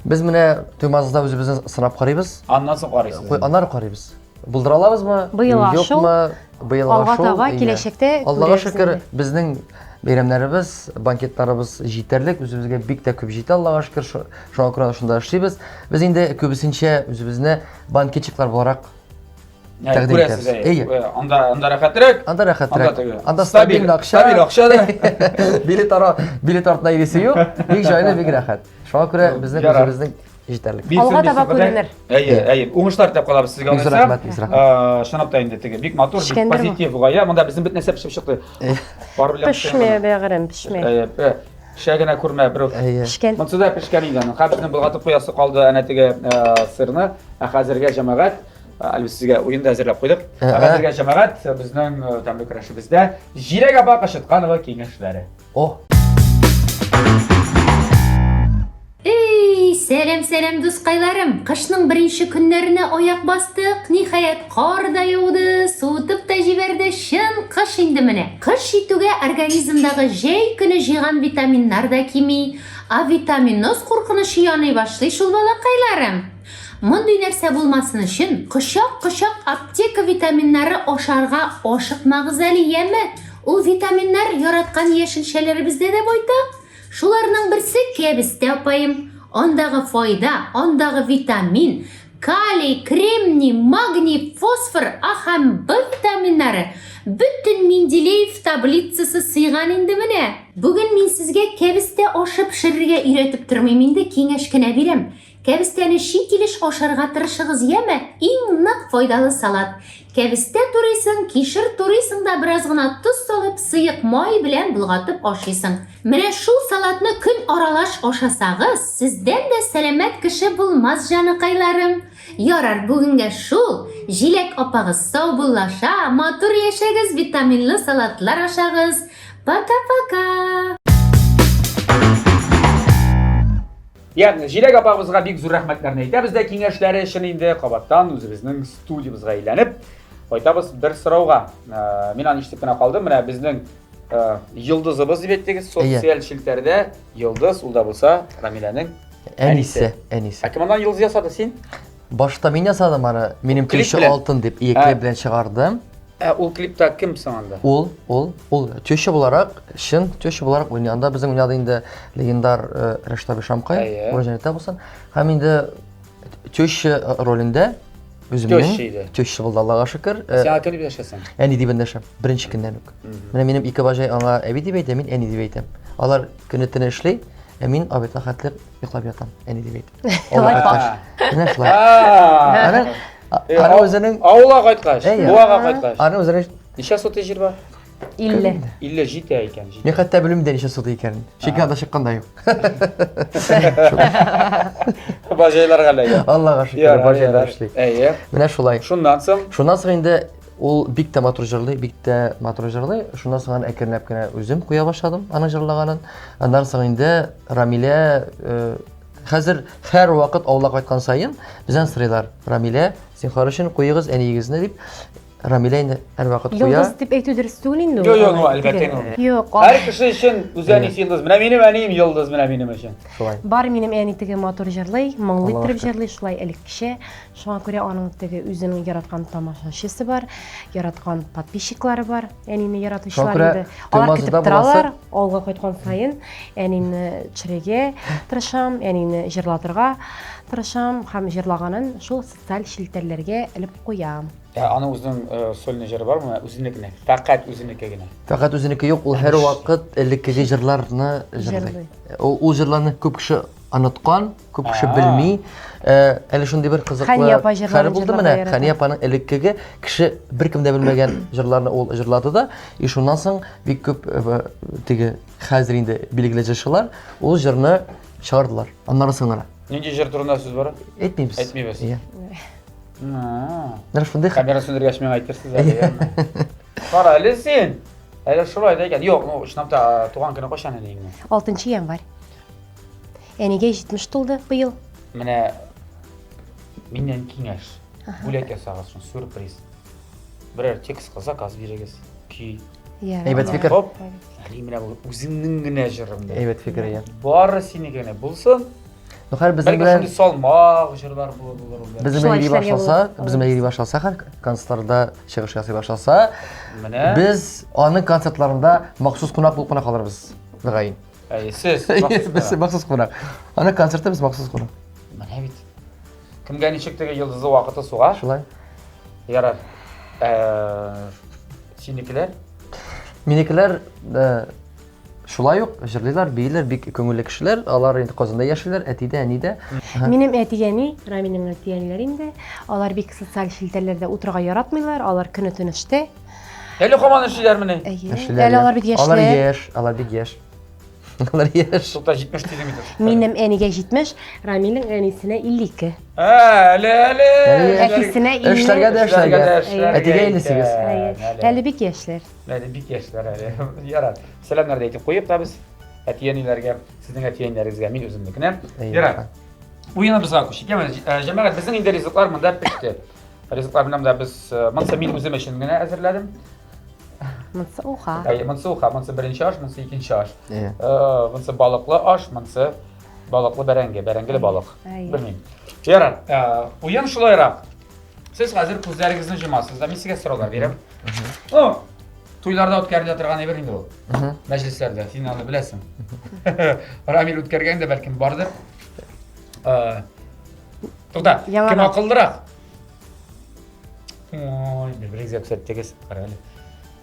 Без менә Туймазыда үзебезне сынап карыйбыз. Аннан соң карыйсыз. Аннары карыйбыз. Булдыра алабызмы? Быел Юкмы? Быел Алга таба киләчәктә Аллага шөкер, безнең бәйрәмнәребез, банкетларыбыз җитәрлек, үзебезгә бик тә күп җитә, Аллага шөкер, шуңа күрә шунда эшлибез. Без инде күбесенчә үзебезне банкетчиклар буларак тәкъдим итәбез. Әйе. Анда анда рәхәтрәк. Анда рәхәтрәк. Анда стабиль акча. Стабиль акча да. Билет ара, билет артына йөрисе юк. Бик җайлы, бик рәхәт. Шуңа күрә безнең үзебезнең җитәрлек. Алга таба күренер. Әйе, әйе. Уңышлар теләп калабыз сезгә алайса. Рәхмәт, рәхмәт. Чынлап та инде теге бик матур, бик позитив гаилә. Монда безнең бөтен нәрсә пешеп чыкты. Бар белән пешми, бәгырем, пешми. Әйе, пешә генә күрмә, берүк. Пешкән. Монсы да пешкән инде аның. Хәзер безнең болгатып куясы калды әнә теге сырны. Ә хәзергә җәмәгать, әле без сезгә уен да әзерләп куйдык. Ә хәзергә җәмәгать, безнең тәмле көрәшебездә Җиләк апа Кычытканова киңәшләре. О! Эй, сәлам, сәлам, дускайларым! Кышның беренче көннәренә аяк бастык. Ниһаять, кар да яуды, суытып та җибәрде. Чын кыш инде менә. Кыш җитүгә организмдагы җәй көне җыйган витаминнар да кими. Авитаминоз куркынычы яный башлый шул, балакайларым. Мондый нәрсә булмасын өчен, кочак-кочак аптека витаминнары ашарга ашыкмагыз әле, яме? Ул витаминнар яраткан яшелчәләребездә дә байтак. Шуларның берсе кәбестә, апаем. Андагы файда, андагы витамин, калий, кремний, магний, фосфор, А һәм Б витаминнары, бөтен Менделеев таблицасы сыйган инде менә. Бүген мин сезгә кәбестә ашы пешерергә өйрәтеп тормыйм инде, киңәш кенә бирәм. Кәбестәне чи килеш ашарга тырышыгыз, яме, иң нык файдалы салат. Кәбестә турыйсың, кишер турыйсың да бераз гына тоз салып, сыек май белән болгатып ашыйсың. Менә шул салатны көн аралаш ашасагыз, сездән дә сәламәт кеше булмас, җаныкайларым. Ярар, бүгенгә шул. Җиләк апагыз саубуллаша, матур яшәгез, витаминлы салатлар ашагыз. Пока-пока! Ягъни Җиләк апабызга бик зур рәхмәтләрне әйтәбез дә киңәшләре өчен инде кабаттан үзебезнең студиябезгә әйләнеп кайтабыз бер сорауга. Э, мин аны ишетеп кенә калдым. Менә безнең э, йолдызыбыз дип әйттегез, социаль челтәрдә йолдыз, ул да булса Рамиләнең әнисе, әнисе. Ә кем аннан йолдыз ясады син? Башта мин ясадым аны, минем теща алтын дип, ие клип белән чыгардым. Ә ул клипта кем соң анда? Ул, ул, ул теща буларак, чын теща буларак уйный. Анда безнең уйнады инде легендар э, Рәшит абый Шамкай, урын җәннәттә булсын. Һәм инде теща э, ролендә үземнең теща иде. Теща булды, Аллага шөкер. Э, Син аңа кем дип дәшәсең? Әни дип эндәшәм, беренче көннән үк. Менә минем ике бажай аңа әби дип әйтә, мин әни дип әйтәм. Алар көне-төне эшли, ә мин обедка хәтле йоклап ятам, әни дип әйтеп. Лайфхак. Менә шулай. Аның аның үзенең авылга кайткач, Буага кайткач. Аның үзенең ничә сотый җир бар? 50. 50 җитә икән, җитә. Мин хәтта белмим дә ничә сотый икәнен. Чөнки анда чыккан да юк. Бажайларга эләгә. Аллага шөкер, бажайлар эшли. Әйе. Менә шулай. Шуннан соң? Шуннан соң инде ул бик тә матур җырлый, бик тә матур җырлый. Шуннан соң аны әкренләп кенә үзем куя башладым, аның җырлаганын. Аннан соң инде Рамилә э, хәзер һәр вакыт авылга кайткан саен бездән сорыйлар. Рамилә, зинһар өчен куегыз әниегезне дип. Рамилә инде һәрвакыт куя. Йолдыз дип әйтү дөрес түгел инде ул. Юк, юк, әлбәттә инде. Юк. Һәр кеше өчен үз әнисе йолдыз. Менә минем әнием йолдыз, менә минем өчен. Шулай. Бар минем әни теге матур җырлый, моңлы иттереп җырлый, шулай элеккечә. Шуңа күрә аның теге үзенең яраткан тамашачысы бар, яраткан подписчиклары бар, әнине яратучылар инде. Алар көтеп торалар, авылга кайткан саен әнине төшерергә тырышам, әнине җырлатырга тырышам һәм җырлаганын шул социаль челтәрләргә элеп куям. Ә аның үзенең э, сольный җыры бармы? Үзенеке генә. Фәкать үзенеке генә. Фәкать үзенеке юк, ул һәрвакыт элеккеге җырларны җырлый. Ул, ул җырларны күп кеше оныткан, күп кеше белми. Э, әле шундый бер кызыклы Хәния апа җырларын хәл булды менә. Хәния апаның элеккеге кеше беркем дә белмәгән җырларны ул җырлады да, и шуннан соң бик күп э, теге хәзер инде билгеле җырчылар ул җырны чыгардылар. Аннары соң гына. Нинди җыр турында сүз бара? Әйтмибез. Әйтмибез. Иә. Менә шундый Камера сүндергәч миңа әйтерсез әле. яме. Кара әле син. Әле шулай да икән. Юк, ну, чынлап та туган көне кайчан әниеңнең? 6 январь. Әнигә 70 тулды быел. Менә миннән киңәш. Бүләк ясагыз, шун сюрприз. Берәр текстка заказ бирегез. Көй. Әйбәт фикер. Хоп. Әле менә бу үзеңнең генә җырың. Әйбәт фикер, иә. Бары синеке генә булсын. Ну, хәер, безнең Бәлки белән шундый салмак җырлар булыр ул. Безнең белән йөри башласа, безнең белән йөри башласа, һәр концертларда чыгыш ясый башласа, Менә. без аның концертларында махсус кунак булып кына калырбыз, мөгаен. Әйе, сез. Без махсус кунак. Аның концерты без махсус кунак. Менә бит. Кемгә ничек теге йолдызы вакыты суга? Шулай. Ярар. Э, синекеләр? Минекеләр э, шулай ук җырлыйлар, бииләр, бик күңелле кешеләр. Алар инде Казанда яшиләр, әти дә, әни дә. Минем әти-әни, Рамилнең әти-әниләре инде, алар бик социаль челтәрләрдә утырырга яратмыйлар, алар көне-төне эштә. Әле һаман эшлиләрмени? Әйе. Эшлиләр, Әле алар бит Алар яшьләр. яшь, алар бик яшь. Алар яшь. Тукта 70 дидең бит. Минем әнигә 70, Рамилнең әнисенә 52. Әле, әле. Әтисенә 50. Эшләргә дә эшләргә. Эшләргә Әтигә 58. Әйе. Әле бик яшьләр. Әле бик яшьләр әле. Ярар. Сәламнәр дә әйтеп куеп та без әти-әниләргә, сезнең әти-әниләрегезгә, мин үземнекенә. Ярар. Уеныбызга күчик. Яме, җәмәгать, безнең инде ризыклар монда пеште. Ризыклар белән дә без монысы мин үзем өчен генә әзерләдем. Монысы уха. Әйе, монысы уха, монысы беренче аш, монысы икенче аш. Әйе. Монысы балыклы аш, монысы балыклы бәрәңге, бәрәңгеле балык. Әйе. Белмим. Ярар, уен шулайрак. Сез хәзер күзләрегезне йомасыз да, мин сезгә сораулар бирәм. Ну, туйларда үткәрелә торган әйбер инде ул. Мәҗлесләрдә, син аны беләсең. Рамил үткәргән дә бәлкем бардыр. Тукта, кем акыллырак? Ой, бер-берегезгә күрсәттегез. Кара әле.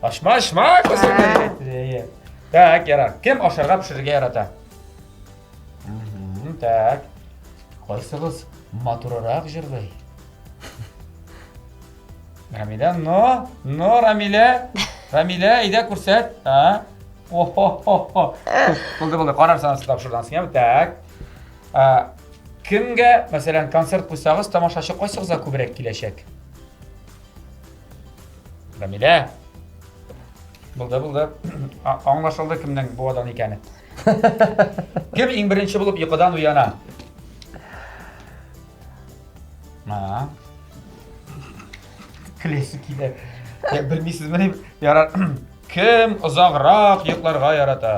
Ашма, ашма, күрсәттегез. Так, ярар. Кем ашарга пешерергә ярата? Так. Кайсыгыз матуррак җырлый? Рамилә, но, но, Рамилә, Рамилә, әйдә күрсәт. А? О-хо-хо-хо. Булды, булды, карарсың анысы тапшырудан соң, Так. Кемгә, мәсәлән, концерт куйсагыз, тамашачы кайсыгызга күбрәк киләчәк? Рамилә. Булды, булды. Аңлашылды кемнең Буадан икәне. Кем иң беренче булып йокыдан уяна? А. Көләсе килә. Я, белмисезмени? Ярар. Кем озаграк йокларга ярата?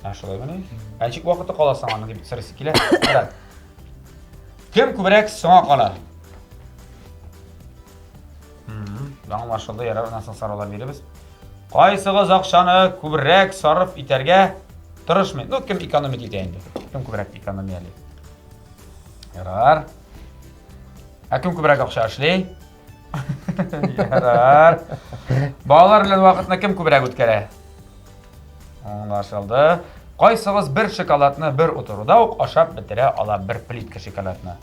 Ә шулаймыни? Ә ничек вакыты кала соң аның дип сорыйсы килә. Ярар. Кем күбрәк соңа кала? Аңлашылды, ярар, аннан соң сораулар бирәбез. Кайсыгыз акчаны күбрәк сарыф итәргә тырышмый? Ну, кем экономить итә инде? Кем күбрәк экономияли? Ярар. Ә кем күбрәк акча эшли? Ярар. Балалар белән вакытны кем күбрәк үткәрә? Аңлашылды. Кайсыгыз бер шоколадны бер утыруда ук ашап бетерә ала бер плитка шоколадны?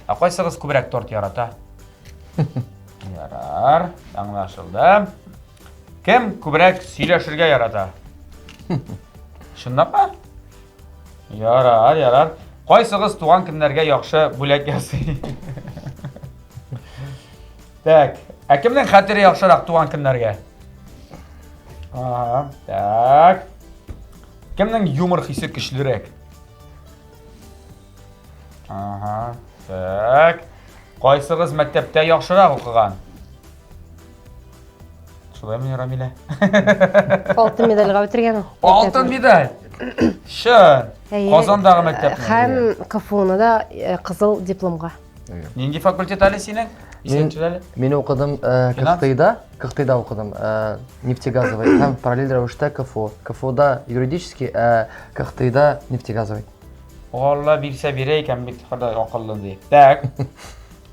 Ә кайсыгыз күбрәк торт ярата? Ярар, аңлашылды. Кем күбрәк сөйләшергә ярата? Чынлапмы? Ярар, ярар. Кайсыгыз туган көннәргә яхшы бүләк ясый? Так, ә кемнең хәтере яхшырак туган көннәргә? Ага, так. Кемнең юмор хисе көчлерәк? Ага, так. Кайсыгыз мәктәптә яхшырак укыган? Шулаймыни, Рамилә? Алтын медальгә бетергән ул. Алтын медаль. Чын. Казандагы мәктәпне. Һәм КФУны да э, кызыл дипломга. Нинди факультет әле синең? Мин, мин укыдым э, КХТИда, КХТИда укыдым, э, нефтегазовый һәм параллель рәвештә КФУ. КФУда юридический, ә КХТИда нефтегазовый. Алла бирсә бирә икән бит, Ходай акыллы ди. Так.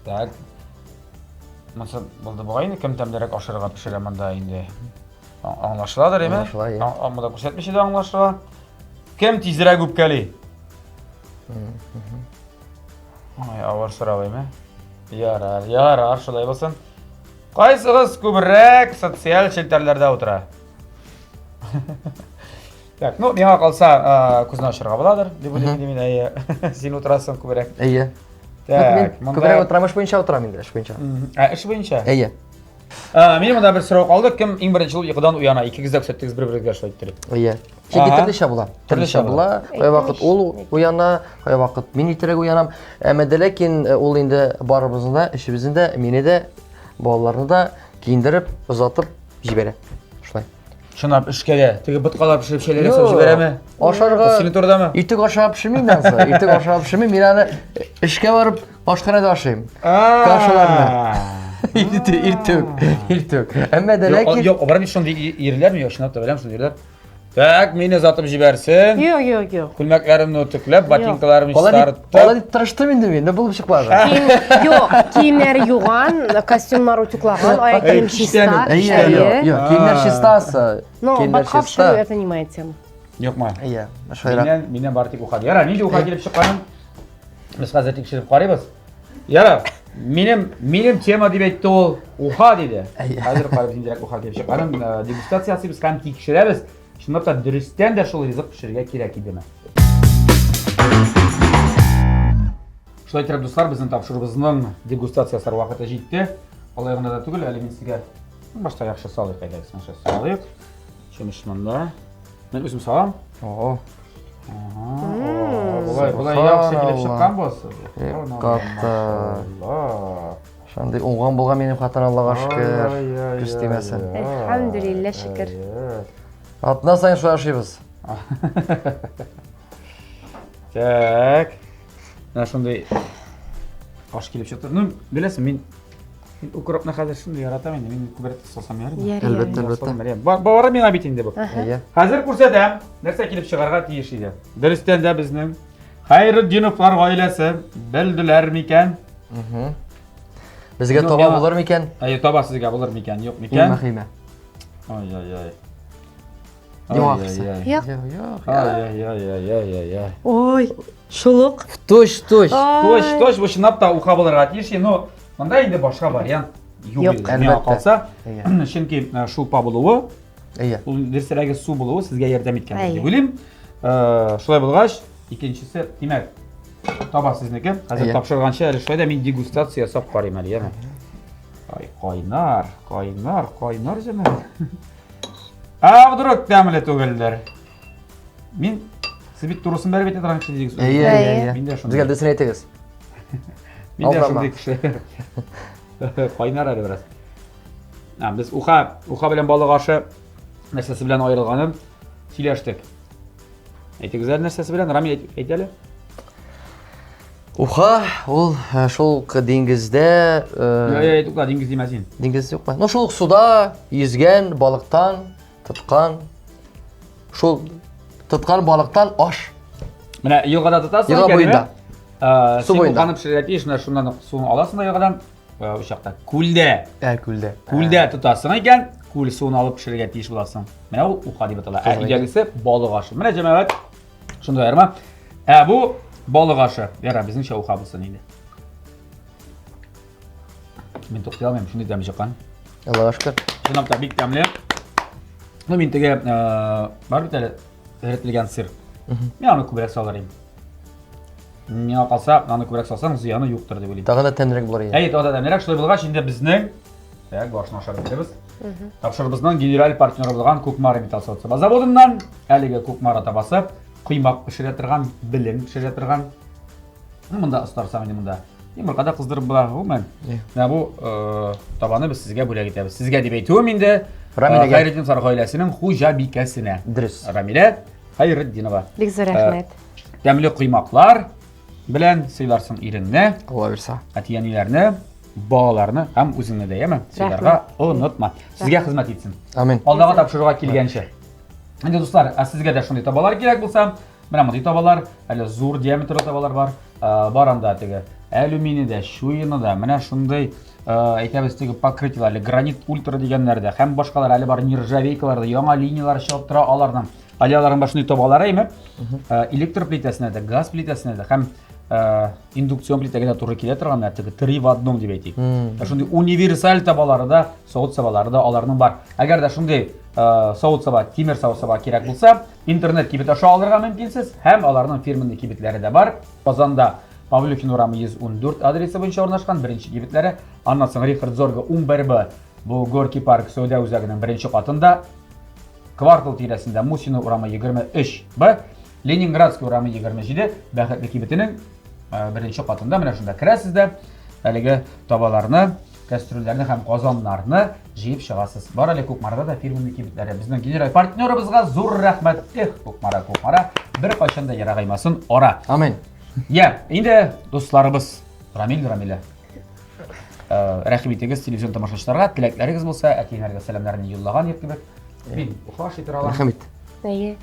Так. Монысы булды бугай инде, кем тәмлерәк ашарга пешерә монда инде. Аңлашыладыр, әйме? Аңлашыла, иә. Монда күрсәтмичә дә аңлашыла. Кем тизрәк үпкәли? Ой, авыр сорау, әйме? Ярар, ярар, шулай булсын. Кайсыгыз күбрәк социаль челтәрләрдә утыра? Так, ну, миңа калса, күзне ачырга буладыр, дип уйлыйм инде мин, әйе. Син утырасың күбрәк. Әйе. Так, монда... Күбрәк утырам, эш буенча утырам инде, эш буенча. Ә, эш буенча? Әйе. Минем монда бер сорау калды. Кем иң беренче булып йокыдан уяна? Икегез дә күрсәттегез бер-берегезгә шулай иттереп. Әйе. Чөнки төрлечә була. Төрлечә була. Кайвакыт ул уяна, кайвакыт мин иртәрәк уянам. Әмма дә ләкин ул инде барыбызны да, өчебезне дә, мине дә, балаларны да киендереп, озатып җибәрә. Шулай. Чынлап эшкә дә. Теге боткалар пешереп чәйләр ясап җибәрәме? Ашарга. Синең турыдамы? Иртүк ашарга пешермим мин ансы. Иртүк ашарга пешермим. Мин аны эшкә барып ашханәдә ашыйм. Кашаларны. Иртүк, иртүк, иртүк. Әмма дә ләкин Юк, бар бит шундый ирләр, мин чынлап та беләм шундый ирләр. Так, мине озатып җибәрсен. Юк, юк, юк. Күлмәкләремне үтүкләп, ботинкаларымны чистартып. Алай дип тырыштым инде мин, булып чыкмады. Юк, киемнәре юган, костюмнар утюглаган, аяк кием чиста. Әйе, юк, киемнәр чистасы. Но ботка пешерү это не моя тема. Юкмы? Әйе, шулайрак. Миннән, миннән бары тик уха. Ярар, нинди уха килеп чыкканын без хәзер тикшереп карыйбыз. Ярар, минем, минем тема дип әйтте ул, уха диде. Хәзер карыйбыз ниндирәк уха килеп чыкканын, дегустация ясыйбыз һәм тикшерәбез. Чынлап та дөрестән дә шул ризык пешерергә кирәк идеме? Шулай итеп, дуслар, безнең тапшыруыбызның дегустация ясар вакыты җитте. Алай гына да түгел, әле мин сезгә башта яхшы салыйк, әйдәгез, менә салыйк. Чүмеч монда. Мин үзем салам. Ого. Болай, болай яхшы килеп чыккан бу. Катты. Шундый уңган булган минем хатын, Аллага шөкер. Күз тимәсен. Әлхәмдүлилләһ, шөкер. Атна саен шулай ашыйбыз. Так. Менә шундый аш килеп чыкты. Ну, беләсең, мин мин укропны хәзер шундый яратам инде. Мин күбрәк салсам ярыймы? Ярый. Әлбәттә, әлбәттә. Бар, бары миңа бит инде бу. Әйе. Хәзер күрсәтәм, нәрсә килеп чыгарга тиеш иде. Дөрестән дә безнең Хәйретдиновлар гаиләсе белделәр микән? Безгә Ну, таба миңа- булыр микән? Әйе, таба сезгә булыр микән, юк Иң микән? мөһиме. Ай-яй-яй. Юк ахрысы. Юк. Юк, юк. Ай-яй-яй-яй-яй-яй. Ой, шул ук. Точ, точ. Точ, точ, бу чынлап та уха булырга тиеш. Но монда инде башка вариант юк Юк. иде. Миңа Әлбәттә. калса, Әйе. чөнки шулпа булуы, Әйе. ул дөресрәге су булуы сезгә ярдәм иткән Әйе. дип уйлыйм. Шулай булгач, икенчесе, димәк, таба сезнеке. Хәзер Әйе. тапшырганчы әле шулай да мин дегустация ясап карыйм әле, яме. Ай, кайнар, кайнар, кайнар җәмәгать. А вдруг тәмле түгелдер? Мин сез бит турысын бәреп әйтә торган кеше дигез. Әйе, әйе, әйе. Мин дә шундый. Безгә дөресен әйтегез. Мин дә Алдама. шундый кеше. Кайнар әле бераз. А, без уха, уха белән балык ашы нәрсәсе белән аерылганын сөйләштек. Әйтегез әле нәрсәсе белән, Рамил әйт, әйт әле. Уха, ул шул ук диңгездә, Я, я, тукта, диңгез димә син. диңгез юкмы? Ну, шул ук суда йөзгән балыктан тоткан шул тоткан балыктан аш. Менә елгада тотасың Елга икән, буенда. Ә, Су син буенда. уханы пешерергә тиеш, менә шуннан ук суын аласың да елгадан, ул чакта күлдә. Ә, күлдә. Күлдә тотасың икән, күл суын алып пешерергә тиеш буласың. Менә ул уха дип атала. Ә өйдәгесе балык ашы. Менә җәмәгать, шундай аерма. Ә бу балык ашы. Ярар, безнеңчә уха булсын инде. Мин туктый алмыйм, шундый тәмле чыккан. Аллага шөкер. Чынлап та бик тәмле. Ну, мин теге, бар бит әле эретелгән сыр. Мин аны күбрәк салыр идем. Миңа калса, аны күбрәк салсаң, зыяны юктыр дип уйлыйм. Тагын да тәмлерәк булыр иде. Әйе, тагын да тәмлерәк. Шулай булгач, инде безнең так, башын ашап бетерәбез. Тапшырыбызның генераль партнеры булган Кукмара металл савыт-саба заводыннан әлеге Кукмара табасы коймак пешерә торган, белен пешерә торган. Ну, монда остарсаң инде монда йомырка да кыздырып була, гомумән. Менә бу табаны без сезгә бүләк итәбез. Сезгә дип әйтүем инде Рамиләгә. Хәйретдиновлар гаиләсенең хуҗабикәсенә. Дөрес. Рамилә Хәйретдинова. Бик зур рәхмәт. Тәмле коймаклар белән сыйларсың иреңне, Алла бирса. әти-әниләрне, балаларны һәм үзеңне дә, яме? Сыйларга онытма. Сезгә хезмәт итсен. Амин. Алдагы тапшыруга килгәнче. Инде дуслар, ә сезгә дә шундый табалар кирәк булса, менә мондый табалар, әле зур диаметрлы табалар бар. Бар анда теге алюминий дә, чуены да, менә шундый, әйтәбез теге покрытиеләр, әле гранит ультра дигәннәр дә, һәм башкалар әле бар нержавейкалар да, яңа линияләр чыгып тора аларның. Әле аларның башында табалары әйме? Электр плитәсенә дә, газ плитәсенә дә һәм индукцион плитәгә дә туры килә торган, теге три в одном дип әйтик. Ә шундый универсаль табалары да, савыт-сабалары да аларның бар. Әгәр дә шундый савыт-саба, тимер савыт-саба кирәк булса, интернет кибет аша алырга мөмкинсез һәм аларның фирменный кибетләре дә бар. Казанда Павлюхин урамы 114 адресы буенча урнашкан беренче кибетләре. Аннан соң Рихард Зорга 11Б, бу Горький парк сәүдә үзәгенең беренче катында. Квартал тирәсендә Мусина урамы 23Б, Ленинградский урамы 27, Бәхетле кибетенең беренче катында менә шунда керәсез дә әлеге табаларны, кәстрүлләрне һәм казаннарны җыеп чыгасыз. Бар әле Кукмарада да фирменный кибетләре. Безнең генераль партнерыбызга зур рәхмәт. Эх, Кукмара, Кукмара, бер кайчан да ерагаймасын ара. Амин. Я, инде дусларыбыз Рамил, Рамилә. Рәхим итегез телевизион тамашачыларга, теләкләрегез булса, әти-әниләргә сәламнәрне юллаган ек кебек. Мин ухаш итер алам. Рәхим ит. Әйе.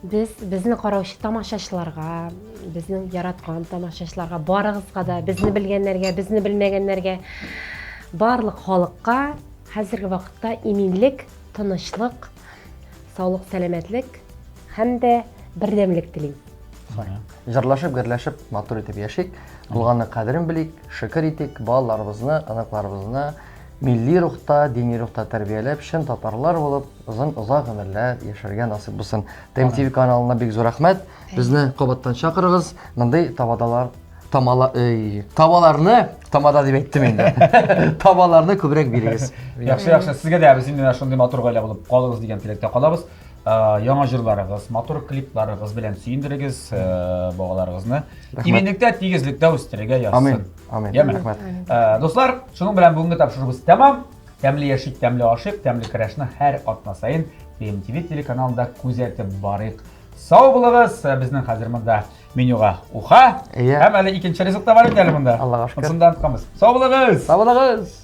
Без безне караучы тамашачыларга, безнең яраткан тамашачыларга, барыгызга да, безне белгәннәргә, безне белмәгәннәргә, барлык халыкка хәзерге вакытта иминлек, тынычлык, саулык, сәламәтлек һәм дә бердәмлек телим. Җырлашып, гөрләшеп, матур итеп яшик, булганның кадерен белик, шөкер итик, балаларыбызны, оныкларыбызны милли рухта, дини рухта тәрбияләп, чын татарлар булып, озын озак гомерләр яшәргә насыйп булсын. ТМТВ каналына бик зур рәхмәт. Безне кабаттан чакырыгыз. Мондый табадалар тамала эй, табаларны тамада дип әйттем инде. Табаларны күбрәк бирегез. Яхшы, яхшы. Сезгә дә без инде шундый матур гаилә булып калыгыз дигән теләктә калабыз. Яңа җырларыгыз, матур клипларыгыз белән сөендерегез балаларыгызны. Иминлектә, тигезлектә үстерергә язсын. Амин. Амин. Рәхмәт. Дуслар, шуның белән бүгенге тапшыруыбыз тәмам. Тәмле яшик, тәмле ашыйк, тәмле көрәшне һәр атна саен ТМТВ телеканалында күзәтеп барыйк. Сау булыгыз! Безнең хәзер монда менюга уха. Һәм әле икенче ризык та бар инде әле монда. Аллага шөкер. Монсын да онытканбыз. Сау булыгыз! Сау булыгыз!